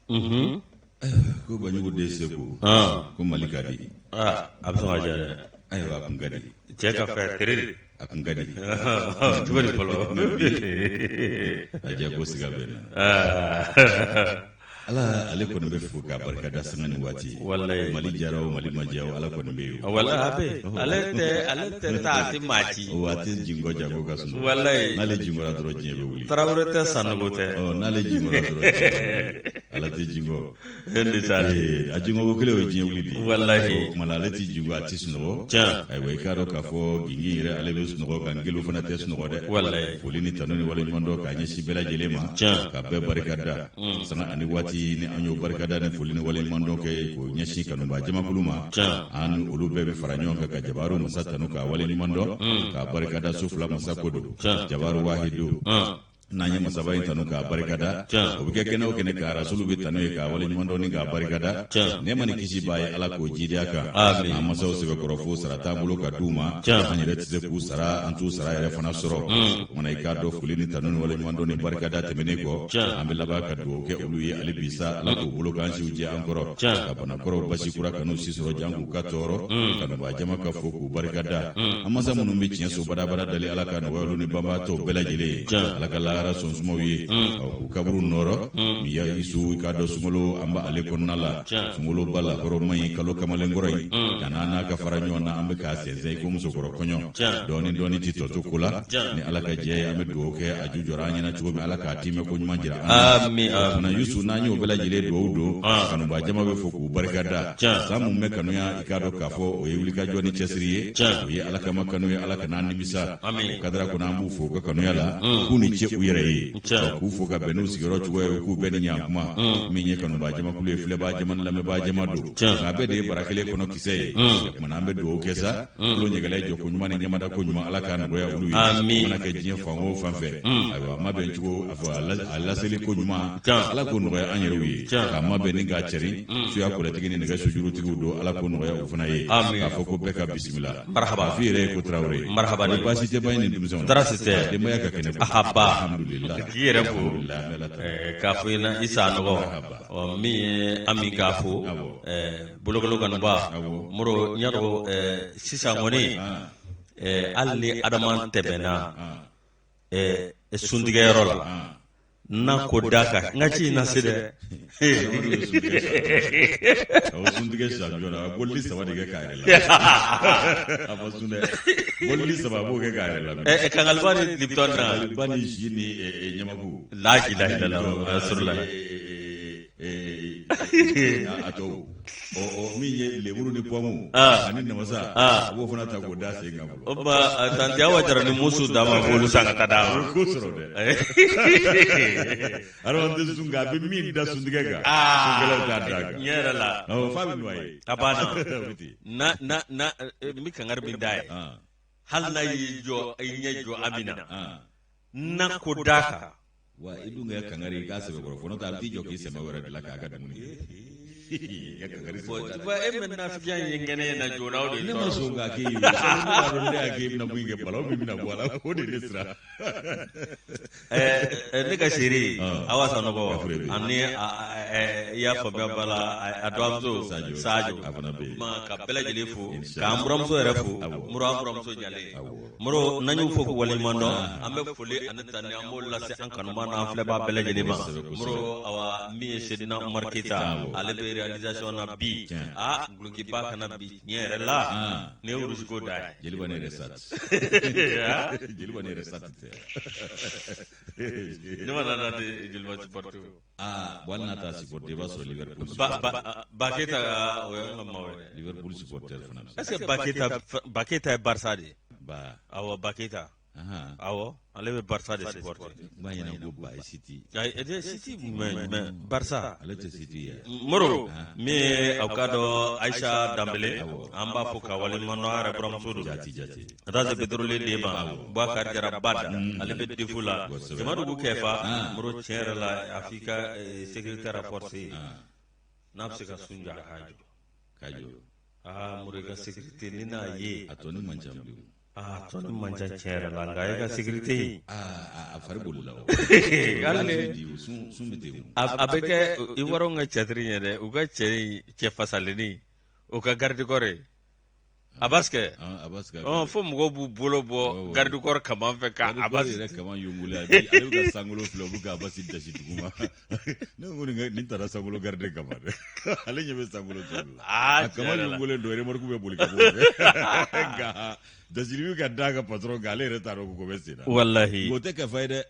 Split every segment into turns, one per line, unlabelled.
Ko Banjugu den Seku, ko Mali ka di.
A bɛ sɔn ka diya dɛ.
Ayiwa, a kun ka di.
Cɛ ka fɛ tere.
A kun ka di.
Cogo di fɔlɔ?
A diya ko siga bɛ na. Ala ale kɔni bɛ fo k'a barika da sanga ni waati.
Walayi.
Mali diyara o, Mali ma diya o, Ala kɔni bɛ yen.
Walayi, a bɛ ale tɛ, ale tɛ taa, a tɛ maa ci.
O waati jingɔ jango ka sunɔgɔ.
Walayi.
N'ale jingɔra dɔrɔn, diɲɛ bɛ wuli.
Tarawele tɛ, Sanogo tɛ.
Ɔ, n'ale jingɔra dɔrɔn, diɲɛ bɛ wuli. Ala tɛ jingɔ.
Ne t'a
Ee, a jingɔko kelen o ye diɲɛ wuli de ye.
Walahi.
O tuma la, ale tɛ jingɔ, a tɛ sunɔgɔ. Ayiwa, i k'a dɔn k'a fɔ gingin yɛrɛ, ale bɛ sunɔgɔ ka ngelo fana tɛ sunɔgɔ dɛ.
Walahi.
Foli ni tanu ni waleɲuman dɔn k'a ɲɛsin bɛɛ lajɛlen ma. Ka bɛɛ barika da. Sanga ani waati ni an y'o barika da ni foli ni waleɲuman dɔn kɛ k'o ɲɛsin kanubaa jamakulu ma. An ni olu bɛɛ bɛ fara ɲɔgɔn kan ka Jabaru masa tanu k'a waleɲuman dɔn. K'a barika da, so fila masa ko don. Jabaru wahidu. N'an ye masaba in tanu k'a barikada, o bɛ kɛ kɛnɛ o kɛnɛ kan, rasulu bɛ tanu ye k'a waleɲuman dɔn ni k'a barikada. Nɛɛma ni kisi b'a ye, Ala k'o jiidi a kan. An masaw sɛbɛkɔrɔ fo, sara t'an bolo ka d'u ma. An yɛrɛ tɛ se k'u sara, an t'u sara yɛrɛ fana sɔrɔ. O kumana, i k'a dɔn, foli ni tanu ni waleɲuman dɔn ni barikada tɛmɛnen kɔ, an bɛ laban ka dugawu kɛ olu ye hali bi sa, Ala k'u bolo k'an siw jɛ an kɔrɔ, ka banakɔrɔw basi kura kan'u si sɔrɔ jan k'u ka tɔɔrɔ. Kanubaa jama ka fo k'u barikada. An masa minnu bɛ tiɲɛ so badabada dali, Ala ka nɔgɔya olu ni banbaatɔw bɛɛ lajɛlen ye. Ala ka lahara sɔn sumaw ye, k'u kaburu nɔrɔ. Min ya isu, i k'a dɔn, sunkalo an b'ale kɔnɔna la, sunkaloba la kɔrɔ man ɲi, kalo kamalenkɔrɔ in ka n'a n'a ka fara ɲɔgɔn na, an bɛ k'a sɛnsɛn i ko musokɔrɔ kɔɲɔ. Dɔɔni dɔɔni ti tɔ to ko la. Ni Ala ka jɛ ye, an bɛ dugawu kɛ, a ju jɔra an ɲɛna cogo min, Ala k'a timɛ ko ɲuman jira an na. O fana Yusu, n'an y'o bɛɛ lajɛlen dugawu don, kanubaa jama bɛ fo k'u barika da. San mun bɛ kanuya, i k'a dɔn k'a fɔ o ye wulikajɔ ni cɛsiri ye, o ye Ala kama kanu ye, Ala kana nimisa. O kadara kɔnɔ, an b'u fo u ka kanuya la, k'u ni ce u yɛrɛ ye, k'u fo ka bɛn n'u sigiyɔrɔ cogoya ye, k'u bɛɛ ni ɲankuma. Min ye kanubaa jamakulu ye, filɛbaa jama ni lamɛnbaa jama don, nka bɛɛ de ye bara kelen kɔnɔ kisɛ ye. O kumana, an bɛ dugawu kɛ sa, tulo ɲɛgɛlɛ jɔ ko ɲuman ni ɲamada ko ɲuman, Ala k'a nɔgɔya olu ye. Mana kɛ diɲɛ fan o fan fɛ, ayiwa, mabɛn cogo a fɔ a laseli ko ɲuman, Ala k'o nɔgɔya an yɛrɛw ye, k'a mabɛn ni k'a cɛrin. Suya kɔlɛtigi ni nɛgɛ sojurutigiw don, Ala k'o nɔgɔya u fana ye, k'a fɔ ko bɛɛ ka bisimila.
Marhaba.
F'i yɛrɛ ye ko Tarawele.
Marhaba.
Ni baasi tɛ ba ni denmisɛnw.
Tɔɔrɔ si tɛ.
Denbaya ka kɛnɛ.
Ahaba.
Alhamdulillah.
K'i yɛrɛ fo.
Alhamdulillah, an bɛ Ala tanu.
K'a fɔ i ɲɛna, i Sanɔgɔ. Ɔ, min ye Ami k'a fo. Bolokolo kanuba. Moro, n y'a dɔn sisan kɔni, hali ni Adama tɛmɛna suntigɛyɔrɔ la, n'a ko da kan, n ka ci in na se dɛ.
Awɔ, suntigɛ champion na, a bolili saba de kɛ k'a yɛrɛ la. A ma sun dɛ, bolili saba a b'o kɛ k'a yɛrɛ la.
Kangaliba ni Lipton na.
Kangaliba ni zi ni ɲamaku.
La ilaha illallah rasulullah.
A tɔw ɔ, min ye lemuru ni pɔmu ani namasa, a b'o fana ta k'o da sen kan fɔlɔ.
O ba tanti Awa Jara ni musu d'a ma, k'olu san ka taa d'a ma.
O ko sɔrɔ dɛ, adamaden tɛ sun kan, a bɛ min da suntigɛ kan, sunkɛlaw t'a da kan.
Tiɲɛ yɛrɛ la.
Awɔ, f'a bɛ nɔ ye.
A banna.
O bɛ ten.
Na n bɛ kangari min d'a ye, hali n'a y'i jɔ, i ɲɛ jɔ Amina, n'a ko d'a kan.
Wa i dun ka kangari, i k'a sɛbɛkɔrɔ fɔ, n'o tɛ a bɛ t'i jɔ k'i sɛmɛ wɛrɛ dilan k'a ka dumuni kɛ. I ka kangari sɛbɛn.
Bon, e bɛ nafigiya ye kɛnɛ in na joona, o de
Ne ma sɔn k'a k'e ye, ne b'a dɔn ne y'a k'e bɛna mun kɛ, balawu min bɛna bɔ a la, o de ne siran.
Ne ka seere Awa Sanɔgɔ ani i y'a faamuya ba la, a dɔgɔmuso Sajo,
A fana bɛ yen.
Ma ka bɛɛ lajɛlen fo, k'an buramuso yɛrɛ fo, Moro, an buramuso Jale Moro, n'an y'u fo k'u waleɲuman dɔn, an bɛ foli ani tani an b'o lase an kanubaa n'an filɛbaa bɛɛ lajɛlen ma. Moro, awa, min ye Sedina Umar Keyita, ale bɛ réalisation na bi. Aa, gulokiba kana bi, tiɲɛ yɛrɛ la, nin ye urusiko da ye.
Jeliba ne yɛrɛ sa, jeliba ne yɛrɛ sa tɛ.
Ne ma nana de jeliba supporter.
Aa, bon, hali n'a t'a supporter, i b'a sɔrɔ Liverpool.
Ba ba Baketa, o y'an ka maaw ye.
Liverpool supporter fana.
Est ce que Baketa, Baketa ye Barça de ye?
Ba.
Awɔ, Baketa. Awɔ, ale bɛ Barça de supporter.
N b'a ɲɛna ko ba ye City.
Ayi, City, mais Barça.
Ale tɛ City ye.
Moro, min ye aw ka dɔn Ayisa Danbele, an b'a fɔ ka waleɲuman dɔn, an yɛrɛ buramuso don.
Jati jati.
Ka taa se pétrolier den ma, Bubakari Jara Bada, ale bɛ defu la. Jamadugu Kɛfa, Moro, tiɲɛ yɛrɛ la, a f'i ka sécurité renforcée, n'a bɛ se ka sun jɔ, a k'a jɔ.
K'a jɔ.
Aa, Moro, i ka sécurité ni n'a ye.
A tɔ ni man ca bilen.
Aa tɔni man ca tiɲɛ yɛrɛ la, nka e ka sécurité in.
Aa, a fari bolila o.
Hali
di sun sun bɛ ten o.
A bɛ kɛ Ivoirien ka cɛtiri ɲɛ dɛ, u ka cɛ in, cɛ fasalennin, o ka garde corps ye Abbas kɛ.
Abbas ka
Ɔ, fo mɔgɔw b'u bolo bɔ garde corps kaman fɛ ka
Abbas yɛrɛ kaman yongole, ale bɛ ka sankolo filɛ, u bɛ ka Abbas dasi duguma. Ne ko nin taara sankolo garde kama dɛ, ale ɲɛ bɛ sankolo cogo la. A kaman yongolen don, remorque bɛ boli ka bɔ o fɛ, nka dasili bɛ ka d'a ka patron kan, ale yɛrɛ t'a dɔn ko bɛ sen na.
Walahi.
O tɛ Kɛfa ye dɛ.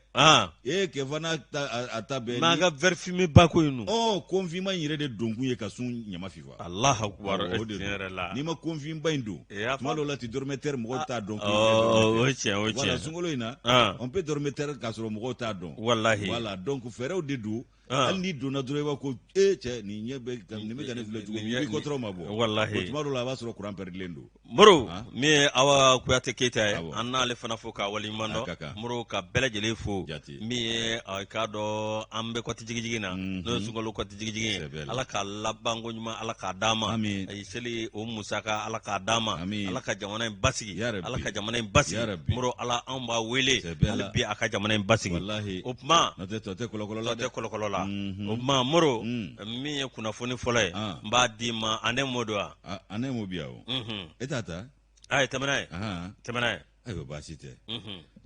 Ee, Kɛfa n'a ta a ta bɛɛ.
N'a ka verre fumé ba ko in dun.
Ɔ, konfinma in yɛrɛ de donkun ye ka sun ɲama fifa.
Allahu akbar.
O de
tiɲɛ yɛrɛ la.
N'i ma konfinba in don, tuma dɔw la tu dormais terre, mɔgɔw t'a dɔn.
O ye tiɲɛ, o ye tiɲɛ.
Voilà, sunkalo in na, on peut dormir terre k'a sɔrɔ mɔgɔw t'a dɔn.
Walahi.
Voilà, donc fɛɛrɛw de don. Hali n'i donna dɔrɔn, i b'a ko e cɛ, nin ɲɛ bɛ nin bɛ ka ne filɛ cogo min, i b'i kɔtɔrɔ ma bɔ.
Walahi.
O tuma dɔw la, a b'a sɔrɔ courant perdulen don.
Moro, min ye Awa Kuyate Keyita ye, an n'ale fana fo k'a waleɲuman dɔn. Moro, ka bɛɛ lajɛlen fo. Min ye i k'a dɔn, an bɛ kɔti jigijigi na, n'o ye sunkalo kɔti jigijigi ye, Ala k'a labanko ɲuman, Ala k'a d'an ma. Seli o musaka, Ala k'a d'an ma. Ala ka jamana in basigi, Ala ka jamana in basigi. Moro, Ala, anw b'a wele hali bi, a ka jamana in basigi. O tuma
tɔ tɛ kɔlɔkɔlɔ la.
Tɔ tɛ kɔlɔkɔlɔ la. O tuma Moro, min ye kunnafoni fɔlɔ ye, n b'a d'i ma. A ne m'o don wa?
A ne m'o bi yan o. E t'a ta.
Ayi, tɛmɛ n'a ye, tɛmɛ n'a ye.
Ayiwa, baasi tɛ.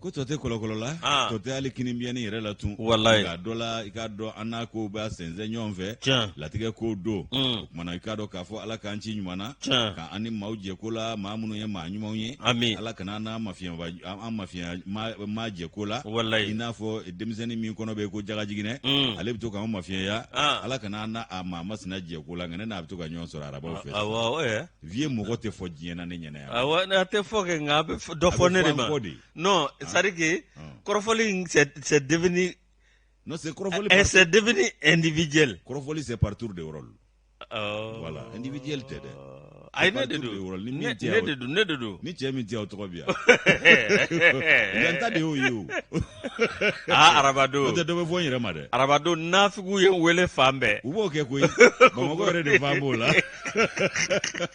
Ko tɔ tɛ kɔlɔkɔlɔ la, tɔ tɛ hali kini biyɛnni yɛrɛ la tun.
Walayi.
Nka dɔ la, i k'a dɔn, an n'a kow b'a sɛnsɛn ɲɔgɔn fɛ. Latigɛ kow don. O kumana, i k'a dɔn k'a fɔ Ala k'an ci ɲuman na, ka an ni maaw jɛ ko la, maa minnu ye maa ɲumanw ye.
Ami.
Ala kana an n'a mafiya, an mafiya maa jɛ ko la.
Walayi.
I n'a fɔ denmisɛnnin min kɔnɔ bɛ ko jagajiginɛ, ale bɛ to k'an mafiyɛnya. Ala kana an n'a a maa masina jɛ ko la, nka ne n'a bɛ to ka ɲɔgɔn sɔrɔ arabaw fɛ.
Awɔ.
Vieux, mɔgɔ tɛ fɔ diɲɛ na ne ɲɛna yan.
Awɔ, a tɛ fɔ kɛ, nka a bɛ dɔ fɔ ne de ma. Non, c'est à dire que kɔrɔfɔli, c'est devenu
Non, c'est kɔrɔfɔli.
C'est devenu individuel.
Kɔrɔfɔli, c'est par tour de rôle. Voilà, individuel tɛ dɛ.
Ayi, ne de don, ne de don, ne de don.
Ni cɛ min tɛ, aw tɔgɔ bi yan, yan ta de y'o ye o.
Aa, arabadon.
N'o tɛ, dɔ bɛ fɔ n yɛrɛ ma dɛ.
Arabadon, nafigiw ye n wele fan bɛɛ.
U b'o kɛ koyi, Bamakɔ yɛrɛ de fan b'o la,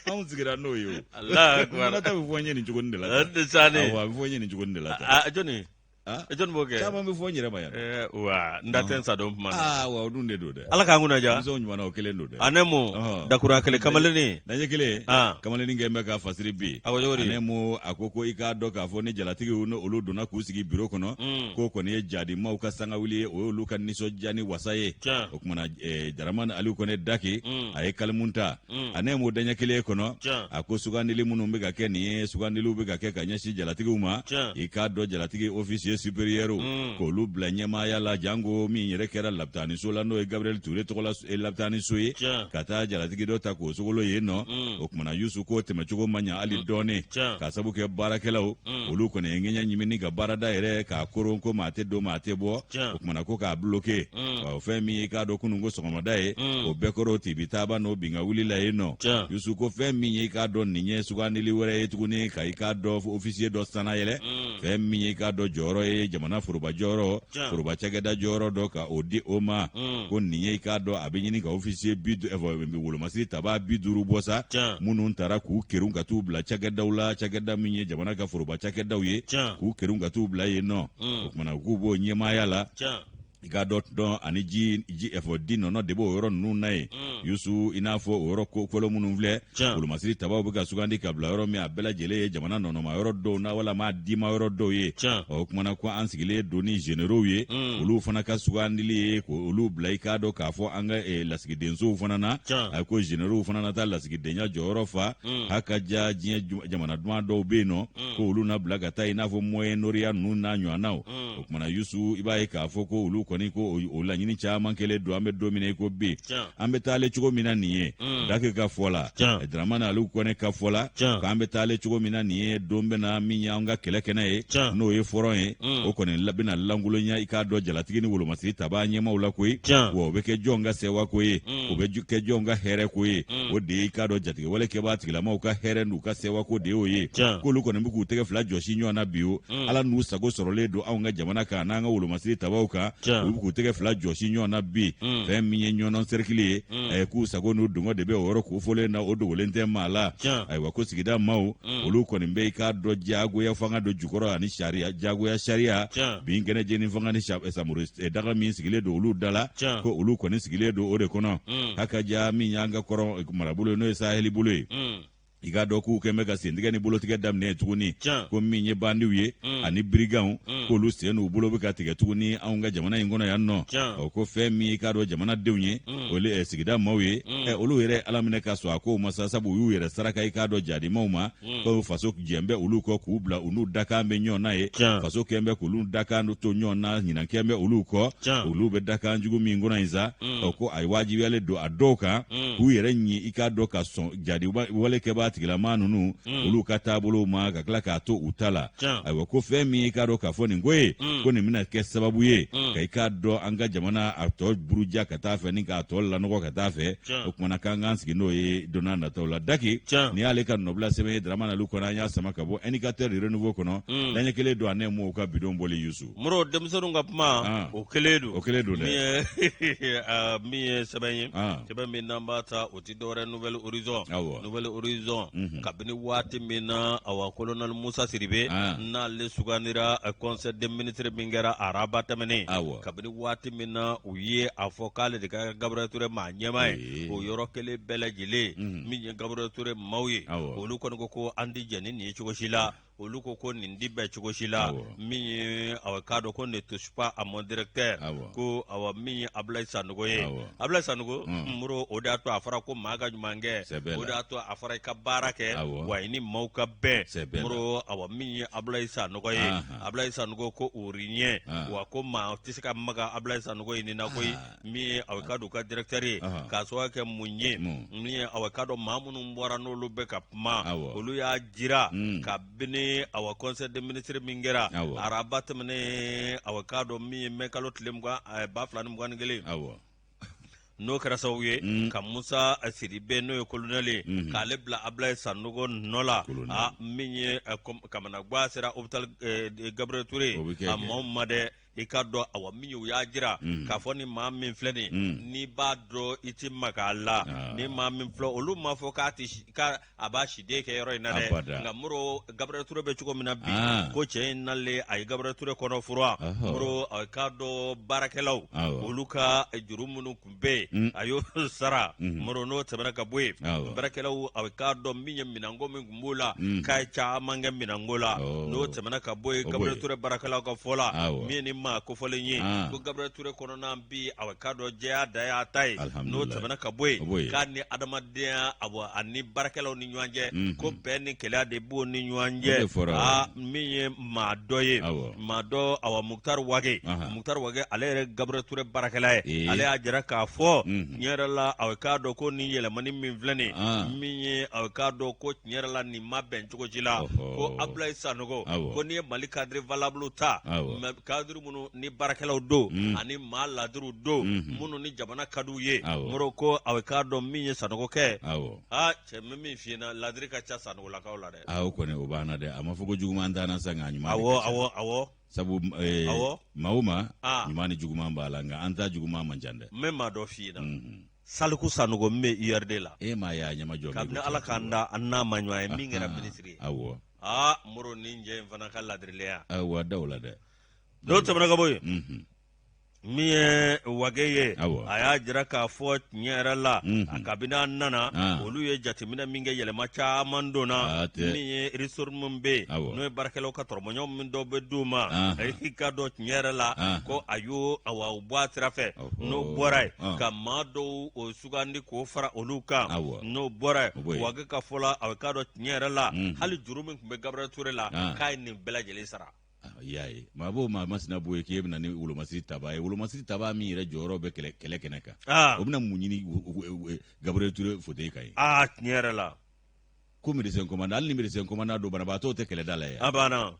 anw sigira n'o ye o.
Alahu akibar.
Ta bɛ fɔ n ye nin cogo de la.
Sani.
Awɔ, a bɛ fɔ n ye nin cogo de la.
Aa, jɔnni? Jɔnni b'o kɛ?
Caman bɛ fɔ n yɛrɛ ma yan.
Wa n da tɛ n sa don kuma na.
Aa wa, o dun de don dɛ.
Ala k'an kunna diya.
Denmisɛnw ɲuman na, o kelen don dɛ.
A ne mo dakura kelen kamalennin.
Daɲɛ kelen, kamalennin kɛ bɛ ka fasiri bi.
A ko cogo di?
A ne mo, a ko i k'a dɔn k'a fɔ ni jalatigiw ni olu donna k'u sigi biro kɔnɔ, k'o kɔni ye jadimaw ka sangawuli ye, o y'olu ka nisɔndiya ni wasa ye. O kumana, Daramani Aliyu Kɔnɛ Dake, a ye kalimu ta. A ne m'o daɲɛ kelen kɔnɔ, a ko sugandili minnu bɛ ka kɛ nin ye, sugandiliw bɛ ka kɛ ka ɲɛsin jalatigiw ma, i k'a dɔn, jalatigi officier supérieur, k'olu bila ɲɛmaaya la, janko min yɛrɛ kɛra lapitaniso la, n'o ye Gabriel Ture tɔgɔ la lapitaniso ye, ka taa jalatigi dɔ ta k'o sogolo yen nɔ. O kumana, Yusu, k'o tɛmɛcogo ma ɲa hali dɔɔnin, ka sabu kɛ baarakɛlaw olu kɔni ye ŋɛɲɛ ɲimini ka baarada yɛrɛ k'a koron, ko maa tɛ don, maa tɛ bɔ. O kumana, ko k'a bloqué. O fɛn min ye, i k'a dɔn, kunun ko sɔgɔmada ye, o bɛɛ kɔrɔ tibi taaba n'o bin ka wuli la yen nɔ. Yusu ko fɛn min ye, i k'a dɔn, nin ye sugandili wɛrɛ ye tuguni, ka i k'a dɔn officier dɔ sanayɛlɛ, fɛn min ye, i k'a dɔn, jɔyɔrɔ ye jamana foroba jɔyɔrɔ, foroba cakɛda jɔyɔrɔ dɔ, ka o di o ma, ko nin ye, i k'a dɔn, a bɛ ɲini ka officier bi wolomasiri tabaa 50 bɔ sa, minnu taara k'u kerun ka t'u bila cakɛdaw la, cakɛda min ye jamana ka foroba cakɛdaw ye, k'u kerun ka t'u bila yen nɔ. O kumana, k'u b'o ɲɛmaaya la, i k'a dɔn, ani ji ji ɛfɔ di nɔnɔ de b'o yɔrɔ ninnu na yen. Yusu, i n'a fɔ o yɔrɔ ko kolo minnu filɛ, wolomasiri tabaw bɛ ka sugandi ka bila yɔrɔ min, a bɛɛ lajɛlen ye jamana nɔnɔma yɔrɔ dɔw na walama dima yɔrɔ dɔw ye. O kumana, ko an sigilen don ni généraux ye, olu fana ka sugandili ye k'olu bila, i k'a dɔn k'a fɔ an ka lasigidensow fana na. A ko généraux fana na taa lasigidenya jɔyɔrɔ fa. Ha ka ja, diɲɛ jamana duman dɔw bɛ yen nɔ, ko olu na bila ka taa, i n'a fɔ Moyen-Orient ninnu n'a ɲɔgɔnnaw. O kumana, Yusu, i b'a ye k'a fɔ ko olu kɔni ko o laɲini caman kɛlen don. An bɛ don min na i ko bi, an bɛ taale cogo min na nin ye, Dake ka fɔ la, Dramani Aliyu Kɔnɛ ka fɔ la, k'an bɛ taale cogo min na nin ye, don bɛ na min ye an ka kɛlɛ kɛnɛ ye, n'o ye front ye, o kɔni bɛna lankolonya, i k'a dɔn, jalatigi ni wolomasiri tabaa ɲɛmaw la koyi. Wa o bɛ kɛ jɔn ka sɛwa ko ye? O bɛ kɛ jɔn ka hɛrɛ ko ye? O de ye, i k'a dɔn, jatigɛwale kɛbaa tigilamaw ka hɛrɛ n'u ka sɛwa ko de y'o ye. K'olu kɔni bɛ k'u tɛgɛ fila jɔsi ɲɔgɔn na bi o, Ala n'u sago sɔrɔlen don anw ka jamana kan n'an ka wolomasiri tabaw kan, u bɛ k'u tɛgɛ fila jɔsi ɲɔgɔn na bi. Fɛn min ye Ɲɔnɔ cercle ye, K'u sago n'u dungɔ de bɛ o yɔrɔ kofɔlen na, o dogolen tɛ maa la. Ayiwa, ko sigida maaw, olu kɔni bɛ i k'a dɔn diyagoya fanga don jukɔrɔ ani sariya, diyagoya sariya bin kɛnɛ jeni fanga ni samori daga min sigilen don olu da la, ko olu kɔni sigilen don o de kɔnɔ. Hakaja, min y'an ka kɔrɔn marabolo ye, n'o ye saheli bolo ye, i k'a dɔn k'u kɛn bɛ ka sentigɛ ni bolotigɛ daminɛ tuguni, ko min ye bandiw ye ani biriganw, k'olu sen n'u bolo bɛ ka tigɛ tuguni anw ka jamana in kɔnɔ yan nɔ. Ɔ, ko fɛn min i k'a dɔn jamanadenw ye, olu sigida maaw ye, olu yɛrɛ ala minɛ ka sɔn a kow ma sa, sabu u y'u yɛrɛ saraka i k'a dɔn jadimaw ma, ko faso jɛn bɛ olu kɔ k'u bila u n'u dakan bɛ ɲɔgɔn na ye. Faso kɛn bɛ k'olu dakan to ɲɔgɔn na, ɲinan kɛn bɛ olu kɔ, olu bɛ dakan jugu min kɔnɔ yen sa. Ɔ, ko a wajibiyalen don a dɔw kan k'u yɛrɛ ɲi i k'a dɔn ka sɔn jadi wale kɛbaa tigilamaa ninnu, olu ka taabolow ma, ka tila k'a to u ta la. Ayiwa, ko fɛn min i k'a dɔn k'a fɔ nin ko ye, ko nin bɛna kɛ sababu ye ka i k'a dɔn an ka jamana a tɔ buruja ka taa fɛ ni k'a tɔ lanɔgɔ ka taa fɛ. O kumana k'an k'an sigi n'o ye don n'a nataw la. Daki, nin y'ale ka nɔbila sɛbɛn ye Dramane Alu kɔnɔ, an y'a sama ka bɔ Indicateur du Renouveau kɔnɔ. Daɲɛ kelen don a ne m'o ka bidon bɔli Yusu.
Moro, denmisɛnninw ka kuma, o kelen don.
O kelen don
dɛ. Min ye sɛbɛn ye, sɛbɛn min n'an b'a ta, o tɛ dɔwɛrɛ Nouvel Horizon. Nouvel Horizon, kabini waati min na, awa, colonel Musa Sidibe n'ale sugandira conseil des ministres min kɛra araba tɛmɛnen, kabini waati min na u ye a fɔ k'ale de ka kɛ Gabriel Touré maa ɲɛmaa ye, o yɔrɔ kelen bɛɛ lajɛlen, min ye Gabriel Touré maaw ye, olu kɔni ko ko an tɛ jɛn ni nin ye cogo si la. Olu ko ko nin ti bɛn cogo si la. Min ye, awa, k'a dɔn ko ne touche pas à mon directeur, ko awa, min ye Abulayi Sanogo ye, Abulayi Sanogo Moro, o de y'a to a fɔra ko maa ka ɲuman kɛ, o de y'a to a fɔra i ka baara kɛ wa i ni maaw ka bɛn. Moro, awa, min ye Abulayi Sanogo ye, Abulayi Sanogo ko o rien, wa ko maa tɛ se ka maga Abulayi Sanogo ye nin na koyi, min ye awa k'a dɔn u ka directeur ye. K'a sababu kɛ mun ye? Min ye, awa, k'a dɔn maa minnu bɔra n'olu bɛ ka kuma, olu y'a jira kabini, awa, conseil des ministres min kɛra araba tɛmɛnen, awa, k'a dɔn min ye mɛ kalo tile 20 2021, n'o kɛra sababu ye ka Musa Sidibe, n'o ye colonel ye, k'ale bila Abulayi Sanogo nɔ la. A min ye kamanagwan sera hôpital Gabriel Touré a maaw ma dɛ. I ka dɔn, awa, min ye, u y'a jira k'a fɔ ni maa min filɛ nin, n'i b'a dɔn i ti maga a la. Ni maa min filɛ, olu m'a fɔ k'a tɛ k'a a b'a siden kɛ yɔrɔ in na dɛ. Nka Moro, Gabriel Touré bɛ cogo min na bi, ko cɛ in nalen, a ye Gabriel Touré kɔnɔ furan. Moro, a k'a dɔn baarakɛlaw, olu ka juru minnu tun bɛ yen, a y'o sara. Moro, n'o tɛmɛna ka bɔ yen, baarakɛlaw, a k'a dɔn min ye minɛnko min tun b'o la, k'a ye caman kɛ minɛnko la. N'o tɛmɛna ka bɔ yen, Gabriel Touré baarakɛlaw ka fɔ la, min ye ni maa kofɔlen ye, ko Gabriel Touré kɔnɔna bi, a k'a dɔn jɛya da y'a ta ye. N'o tɛmɛna ka bɔ yen, k'a ni adamadenya, ani baarakɛlaw ni ɲɔgɔn cɛ, ko bɛn ni kelenya de b'o ni ɲɔgɔn cɛ. Aa, min ye maa dɔ ye, maa dɔ, awa, Mukutari Wage, Mukutari Wage, ale yɛrɛ Gabriel Touré baarakɛla ye, ale y'a jira k'a fɔ tiɲɛ yɛrɛ la, a k'a dɔn ko nin yɛlɛmani min filɛ nin, min ye, a k'a dɔn ko tiɲɛ yɛrɛ la nin ma bɛn cogo si la, ko Abulayi Sanogo, ko n'i ye Mali cadre valable ta, cadre minnu ni baarakɛlaw don ani maa ladiriw don, minnu ni jamana ka d'u ye, Moro, ko a k'a dɔn min ye Sanogo kɛ, aa cɛ, n bɛ min f'i ɲɛna, ladiri ka ca Sanogolakaw la dɛ.
O kɔni o b'an na dɛ. A ma fɔ ko juguman t'an na sa, nka ɲuman.
Awɔ.
Sabu maa o maa, ɲuman ni juguman b'a la, nka an ta juguman man ca dɛ.
N bɛ maa dɔ f'i ɲɛna, Saliku Sanogo min bɛ URD la.
E m'a ye a ɲɛmajɔ.
Kabini Ala k'an da, an n'a ma ɲɔgɔn ye, min kɛra minisiri ye. Aa Moro, nin cɛ in fana ka ladirilenya.
Ayiwa, da o la dɛ.
N'o tɛmɛna ka bɔ yen, min ye Wage ye, a y'a jira k'a fɔ tiɲɛ yɛrɛ la, a kabini a nana, olu ye jateminɛ min kɛ, yɛlɛma caman donna. Min ye ristourne min bɛ yen, n'o ye baarakɛlaw ka tɔrɔmɔɲɔ min dɔw bɛ d'u ma, i k'a dɔn tiɲɛ yɛrɛ la ko a y'o, awa, o bɔ a sira fɛ. N'o bɔra yen, ka maa dɔw o sugandi k'o fara olu kan. N'o bɔra yen, Wage ka fɔ la, a k'a dɔn tiɲɛ yɛrɛ la, hali juru min tun bɛ Gabriel Touré la, k'a ye nin bɛɛ lajɛlen sara.
I y'a ye, maa b'o maa masina b'o ye k'e bɛna ni wolomasiri tabaa ye, wolomasiri tabaa min yɛrɛ jɔyɔrɔ bɛ kɛlɛ kɛlɛ kɛnɛ kan, o bɛna mun ɲini Gabriel Touré fauteuil kan ye?
Aa, tiɲɛ yɛrɛ la.
Ko médecin commandant, hali ni médecin commandant don, banabaatɔw tɛ kɛlɛda la yan.
A banna.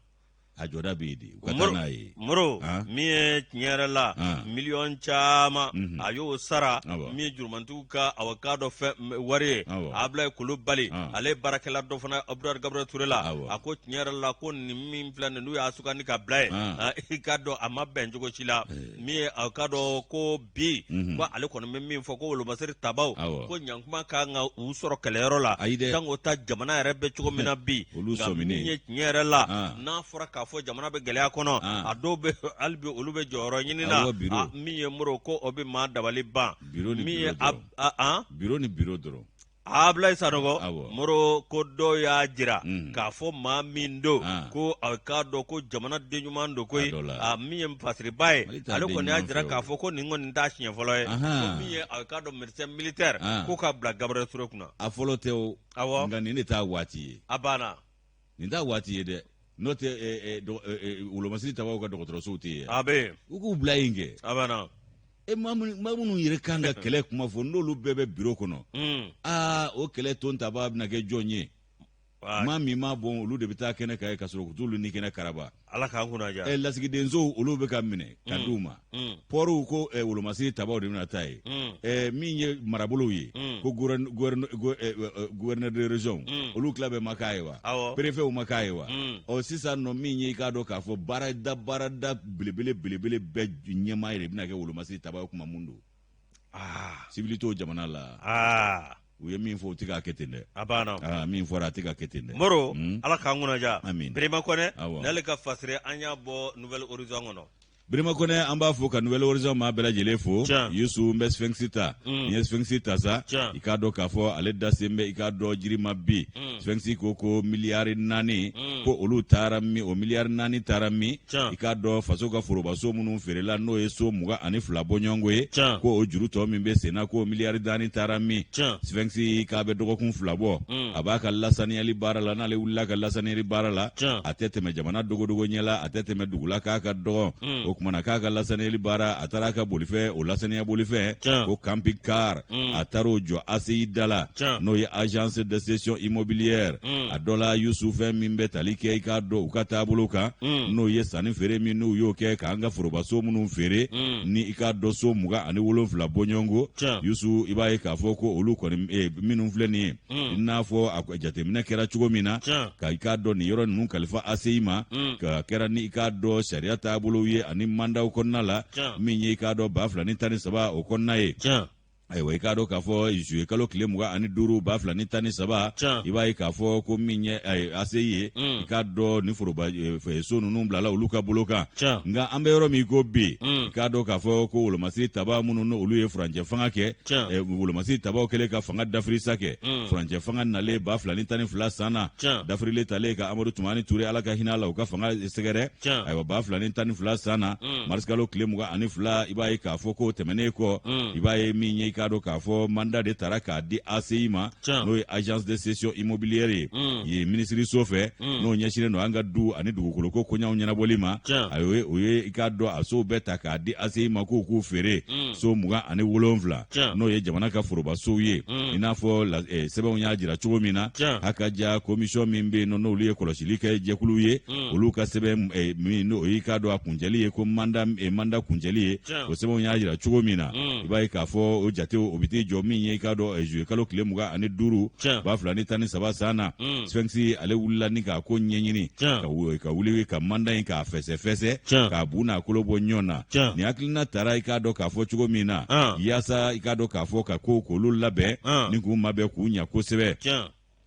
A jɔda bɛ yen de, u ka taa n'a ye.
Moro, min ye tiɲɛ yɛrɛ la, miliyɔn caman a y'o sara, min ye jurumantigiw ka awa k'a dɔn fɛn wari ye. Abulayi Kulubali, ale ye baarakɛla dɔ fana hôpital Gabriel Touré la. A ko tiɲɛ yɛrɛ la, ko nin min filɛ nin, n'u y'a sugandi ka bila yen, i k'a dɔn a ma bɛn cogo si la. Min ye a k'a dɔn ko bi ko ale kɔni bɛ min fɔ ko wolomasiri tabaw, ko ɲankuma ka kan ka u sɔrɔ kɛlɛyɔrɔ la.
Ayi dɛ.
Sango ta jamana yɛrɛ bɛ cogo min na bi.
Olu
nka
sɔminen.
Min ye tiɲɛ yɛrɛ la, n'a fɔra k'a fɔ jamana bɛ gɛlɛya kɔnɔ, a dɔw bɛ hali bi olu bɛ jɔyɔrɔ ɲini na.
Awɔ, biro.
Min ye Moro, ko o bɛ maa dabali ban.
Biro ni
min
biro
ye
dɔrɔn. Biro ni biro dɔrɔn.
Abulayi Sanogo, Moro, ko dɔw y'a jira k'a fɔ maa min don, ko a k'a dɔn ko jamana den ɲuman don koyi. A min ye fasiriba ye, ale kɔni y'a jira k'a fɔ ko nin kɔni t'a siɲɛ fɔlɔ ye, ko min ye a k'a dɔn médecin militaire ko ka bila Gabriel Touré kunna.
A fɔlɔ tɛ o.
Awɔ.
Nka nin de t'a waati ye.
A banna.
Nin t'a waati ye dɛ, n'o tɛ wolomasiri tabaw ka dɔgɔtɔrɔsow tɛ yen.
A bɛ yen.
U k'u bila yen kɛ.
A banna.
E maa minnu yɛrɛ kan ka kɛlɛ kuma fɔ, n'olu bɛɛ bɛ biro kɔnɔ, aa, o kɛlɛ ton tabaa bɛna kɛ jɔn ye? Maa min m'a bɔn, olu de bɛ taa kɛnɛ kan ye ka sɔrɔ u t'olu ni kɛnɛ karaba.
Ala k'an kunna diya.
Ɛ, lasigidensow, olu bɛ ka minɛ ka d'u ma. Pɔriw, ko wolomasiri tabaw de bɛna taa yen. Ɛ, min ye marabolow ye, ko gouverneur de région, olu tila bɛɛ ma k'a ye wa? Préfetw ma k'a ye wa? Ɔ, sisan nɔ, min ye i k'a dɔn k'a fɔ baarada belebele belebele bɛɛ ɲɛmaa yɛrɛ bɛna kɛ wolomasiri taba ye, kuma mun don? Civil t'o jamana la. U ye min fɔ, u tɛ k'a kɛ ten dɛ.
A banna.
Min fɔra, a tɛ ka kɛ ten dɛ.
Moro, Ala k'an kunna diya.
Amin.
Birima Kɔnɛ n'ale ka fasiri, an y'a bɔ Nouvel Horizon kɔnɔ.
Birima Kɔnɛ, an b'a fo ka Nouvel Horizon maa bɛɛ lajɛlen fo. Yusu, n bɛ Sphinx ta. N ye Sphinx ta sa, i k'a dɔn k'a fɔ ale da sen bɛ i k'a dɔn jiri ma bi. Sphinx ko miliyari 4, ko olu taara min? O miliyari 4 taara min? I k'a dɔn faso ka forobaso minnu feerela, n'o ye so 22 bɔɲɔgɔnko ye, ko o juru tɔ min bɛ sen na, ko miliyari 4 taara min? Sphinx k'a bɛ dɔgɔkun 2 bɔ, a b'a ka lasaniyali baara la. N'ale wulila ka lasaniyali baara la, a tɛ tɛmɛ jamana dogodogo ɲɛ la, a tɛ tɛmɛ dugu la k'a ka dɔgɔ. O kumana k'a ka lasaniyali baara, a taara a ka bolifɛn, o lasaniya bolifɛn ko camping car, a taara o jɔ ACI da la, n'o ye Agence de cession immobilière. A dɔ la, Yusu, fɛn min bɛ tali kɛ i k'a dɔn u ka taabolo kan, n'o ye sanni feere min n'u y'o kɛ k'an ka forobaso minnu feere, ni i k'a dɔn so 27 bɔɲɔgɔnko, Yusu, i b'a ye k'a fɔ ko olu kɔni minnu filɛ nin ye, i n'a fɔ a jateminɛ kɛra cogo min na ka i k'a dɔn nin yɔrɔ ninnu kalifa ACI ma, ka kɛra ni i k'a dɔn sariya taabolow ye ani mandaw kɔnɔna la, min ye i k'a dɔn 2013 o kɔnɔna ye. Ayiwa, i k'a dɔn k'a fɔ zuye kalo tile 25 2013, i b'a ye k'a fɔ ko min ye ACI ye, i k'a dɔn ni foroba so ninnu bilala olu ka bolo kan. Nka an bɛ yɔrɔ min ko bi, i k'a dɔn k'a fɔ ko wolomasiri taba minnu n'olu ye furancɛ fanga kɛ, wolomasiri tabaw kɛlen ka fanga dafirisa kɛ, furancɛ fanga nalen 2012 san na, dafirilen talen ka Amadu Tumani Ture, Ala ka hinɛ a la, u ka fanga sɛgɛrɛ. Ayiwa, 2012 san na, marisikalo tile 22, i b'a ye k'a fɔ ko tɛmɛnen kɔ, i b'a ye min ye i k'a dɔn k'a fɔ mandat de taara k'a di ACI ma, n'o ye Agence de cession immobilière ye, ye minisiriso fɛ, n'o ɲɛsinnen don an ka du ani dugukoloko koɲaw ɲɛnabɔli ma. Ayiwa, o ye i k'a dɔn a sow bɛɛ ta k'a di ACI ma k'u k'u feere, so 27, n'o ye jamana ka forobasow ye, i n'a fɔ sɛbɛnw y'a jira cogo min na. Hakaja commission min bɛ yen nɔ, n'olu ye kɔlɔsili kɛ jɛkulu ye, olu ka sɛbɛn min n'o y'i k'a dɔn a kuncɛli ye, ko mandat kuncɛli ye, o sɛbɛnw y'a jira cogo min na, i b'a ye k'a fɔ o jatew o bɛ t'i jɔ min ye i k'a dɔn juillet kalo tile 25 2013 san na. Sphinx ale wulila ni k'a ko ɲɛɲini, ka wuli ka mandat in k'a fɛsɛfɛsɛ, k'a bu n'a kolo bɔ ɲɔgɔn na. Nin hakilina taara i k'a dɔn k'a fɔ cogo min na, yaasa i k'a dɔn k'a fɔ ka kow k'olu labɛn ni k'u mabɛn k'u ɲɛ kosɛbɛ,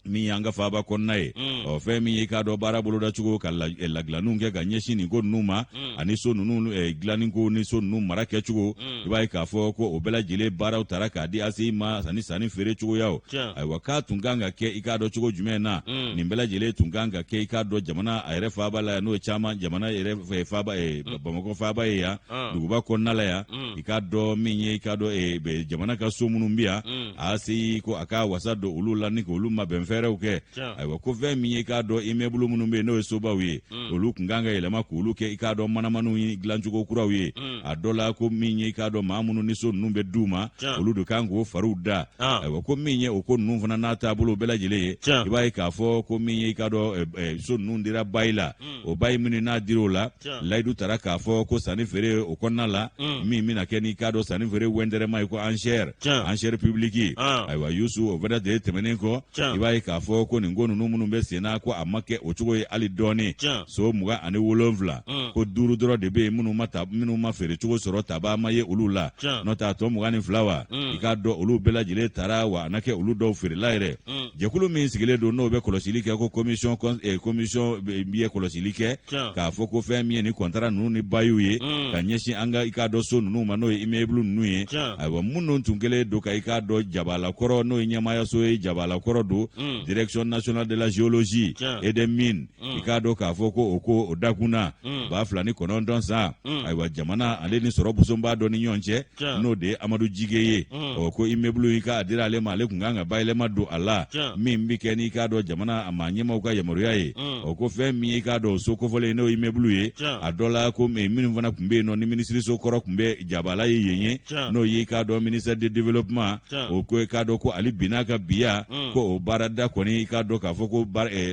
min y'an ka faaba kɔnɔna ye. Ɔ, fɛn min ye i k'a dɔn baara bolodacogo ka ladilanniw kɛ ka ɲɛsin nin ko ninnu ma, ani so ninnu dilanni ko ni so ninnu mara kɛcogo, i b'a ye k'a fɔ ko o bɛɛ lajɛlen baaraw taara k'a di ACI ma, ani sanni feere cogoyaw. Ayiwa, k'a tun kan ka kɛ i k'a dɔn cogo jumɛn na, nin bɛɛ lajɛlen tun kan ka kɛ i k'a dɔn jamana a yɛrɛ faaba la yan, n'o ye caman jamana yɛrɛ faaba, Bamakɔ faaba ye yan, duguba kɔnɔna la yan. I k'a dɔn min ye i k'a dɔn jamana ka so minnu bɛ yan, ACI ko a k'a wasa don olu la ni k'olu mabɛn fɛn. fɛɛrɛw kɛ. Ayiwa, ko fɛn min ye, i k'a dɔn, immeuble minnu bɛ yen, n'o ye sobaw ye, olu tun kan ka yɛlɛma k'olu kɛ, i k'a dɔn, manamaniw ye, dilancogo kuraw ye. A dɔ la, ko min ye, i k'a dɔn, maa minnu ni so ninnu bɛ d'u ma, olu de kan k'o fariw da. Ayiwa, ko min ye o ko ninnu fana n'a taabolo bɛɛ lajɛlen ye, i b'a ye k'a fɔ ko min ye, i k'a dɔn, so ninnu dira bayi la. O bayi minnu n'a dir'o la, layidu tara k'a fɔ ko sanni feere o kɔnɔna la, min bɛna kɛ n'i k'a dɔn sanni feere wɛndɛrɛma ye, ko enchère, enchère publique. Ayiwa Yusu, o fana de tɛmɛnen kɔ, i b'a ye k'a fɔ ko nin ko ninnu minnu bɛ sen na, ko a ma kɛ o cogo ye hali dɔɔnin. So 27, ko duuru dɔrɔn de bɛ yen minnu ma ta, minnu ma feere cogo sɔrɔ, tabaa ma ye olu la. N'o tɛ, a tɔ 22 wa, i k'a dɔn, olu bɛɛ lajɛlen tara wa, a na kɛ olu dɔw feerela yɛrɛ. Jɛkulu min sigilen don, n'o bɛ kɔlɔsili kɛ, ko commission ye kɔlɔsili kɛ k'a fɔ ko fɛn min ye ni kɔntara ninnu ni bayiw ye ka ɲɛsin an ka, i k'a dɔn, so ninnu ma, n'o ye immeuble ninnu ye. Ayiwa, minnu tun kɛlen don ka, i k'a dɔn, jabalakɔrɔ, n'o ye ɲɛmaayaso ye, jabalakɔrɔ don, Direction nationale de la géologie et des mines, i k'a dɔn k'a fɔ ko o ko o dakunna 2009 san. Ayiwa, jamana ale ni sɔrɔ bosonba dɔ ni ɲɔgɔn cɛ, n'o de ye Amadu Jige ye, ɔ ko immeuble in k'a dira ale ma, ale tun kan ka bayɛlɛma don a la, min bɛ kɛ n'i k'a dɔn jamana a maa ɲɛmaaw ka yamaruya ye. Ɔ ko fɛn min ye, i k'a dɔn, so kofɔlen, n'o ye immeuble ye, a dɔ la ko minnu fana tun bɛ yen nɔ, ni minisiriso kɔrɔ tun bɛ jabala ye yen ye, n'o ye, i k'a dɔn, ministère de développement, o ko, i k'a dɔn, ko ale bin'a ka biya ko o baarada kɔni, i k'a dɔn k'a fɔ ko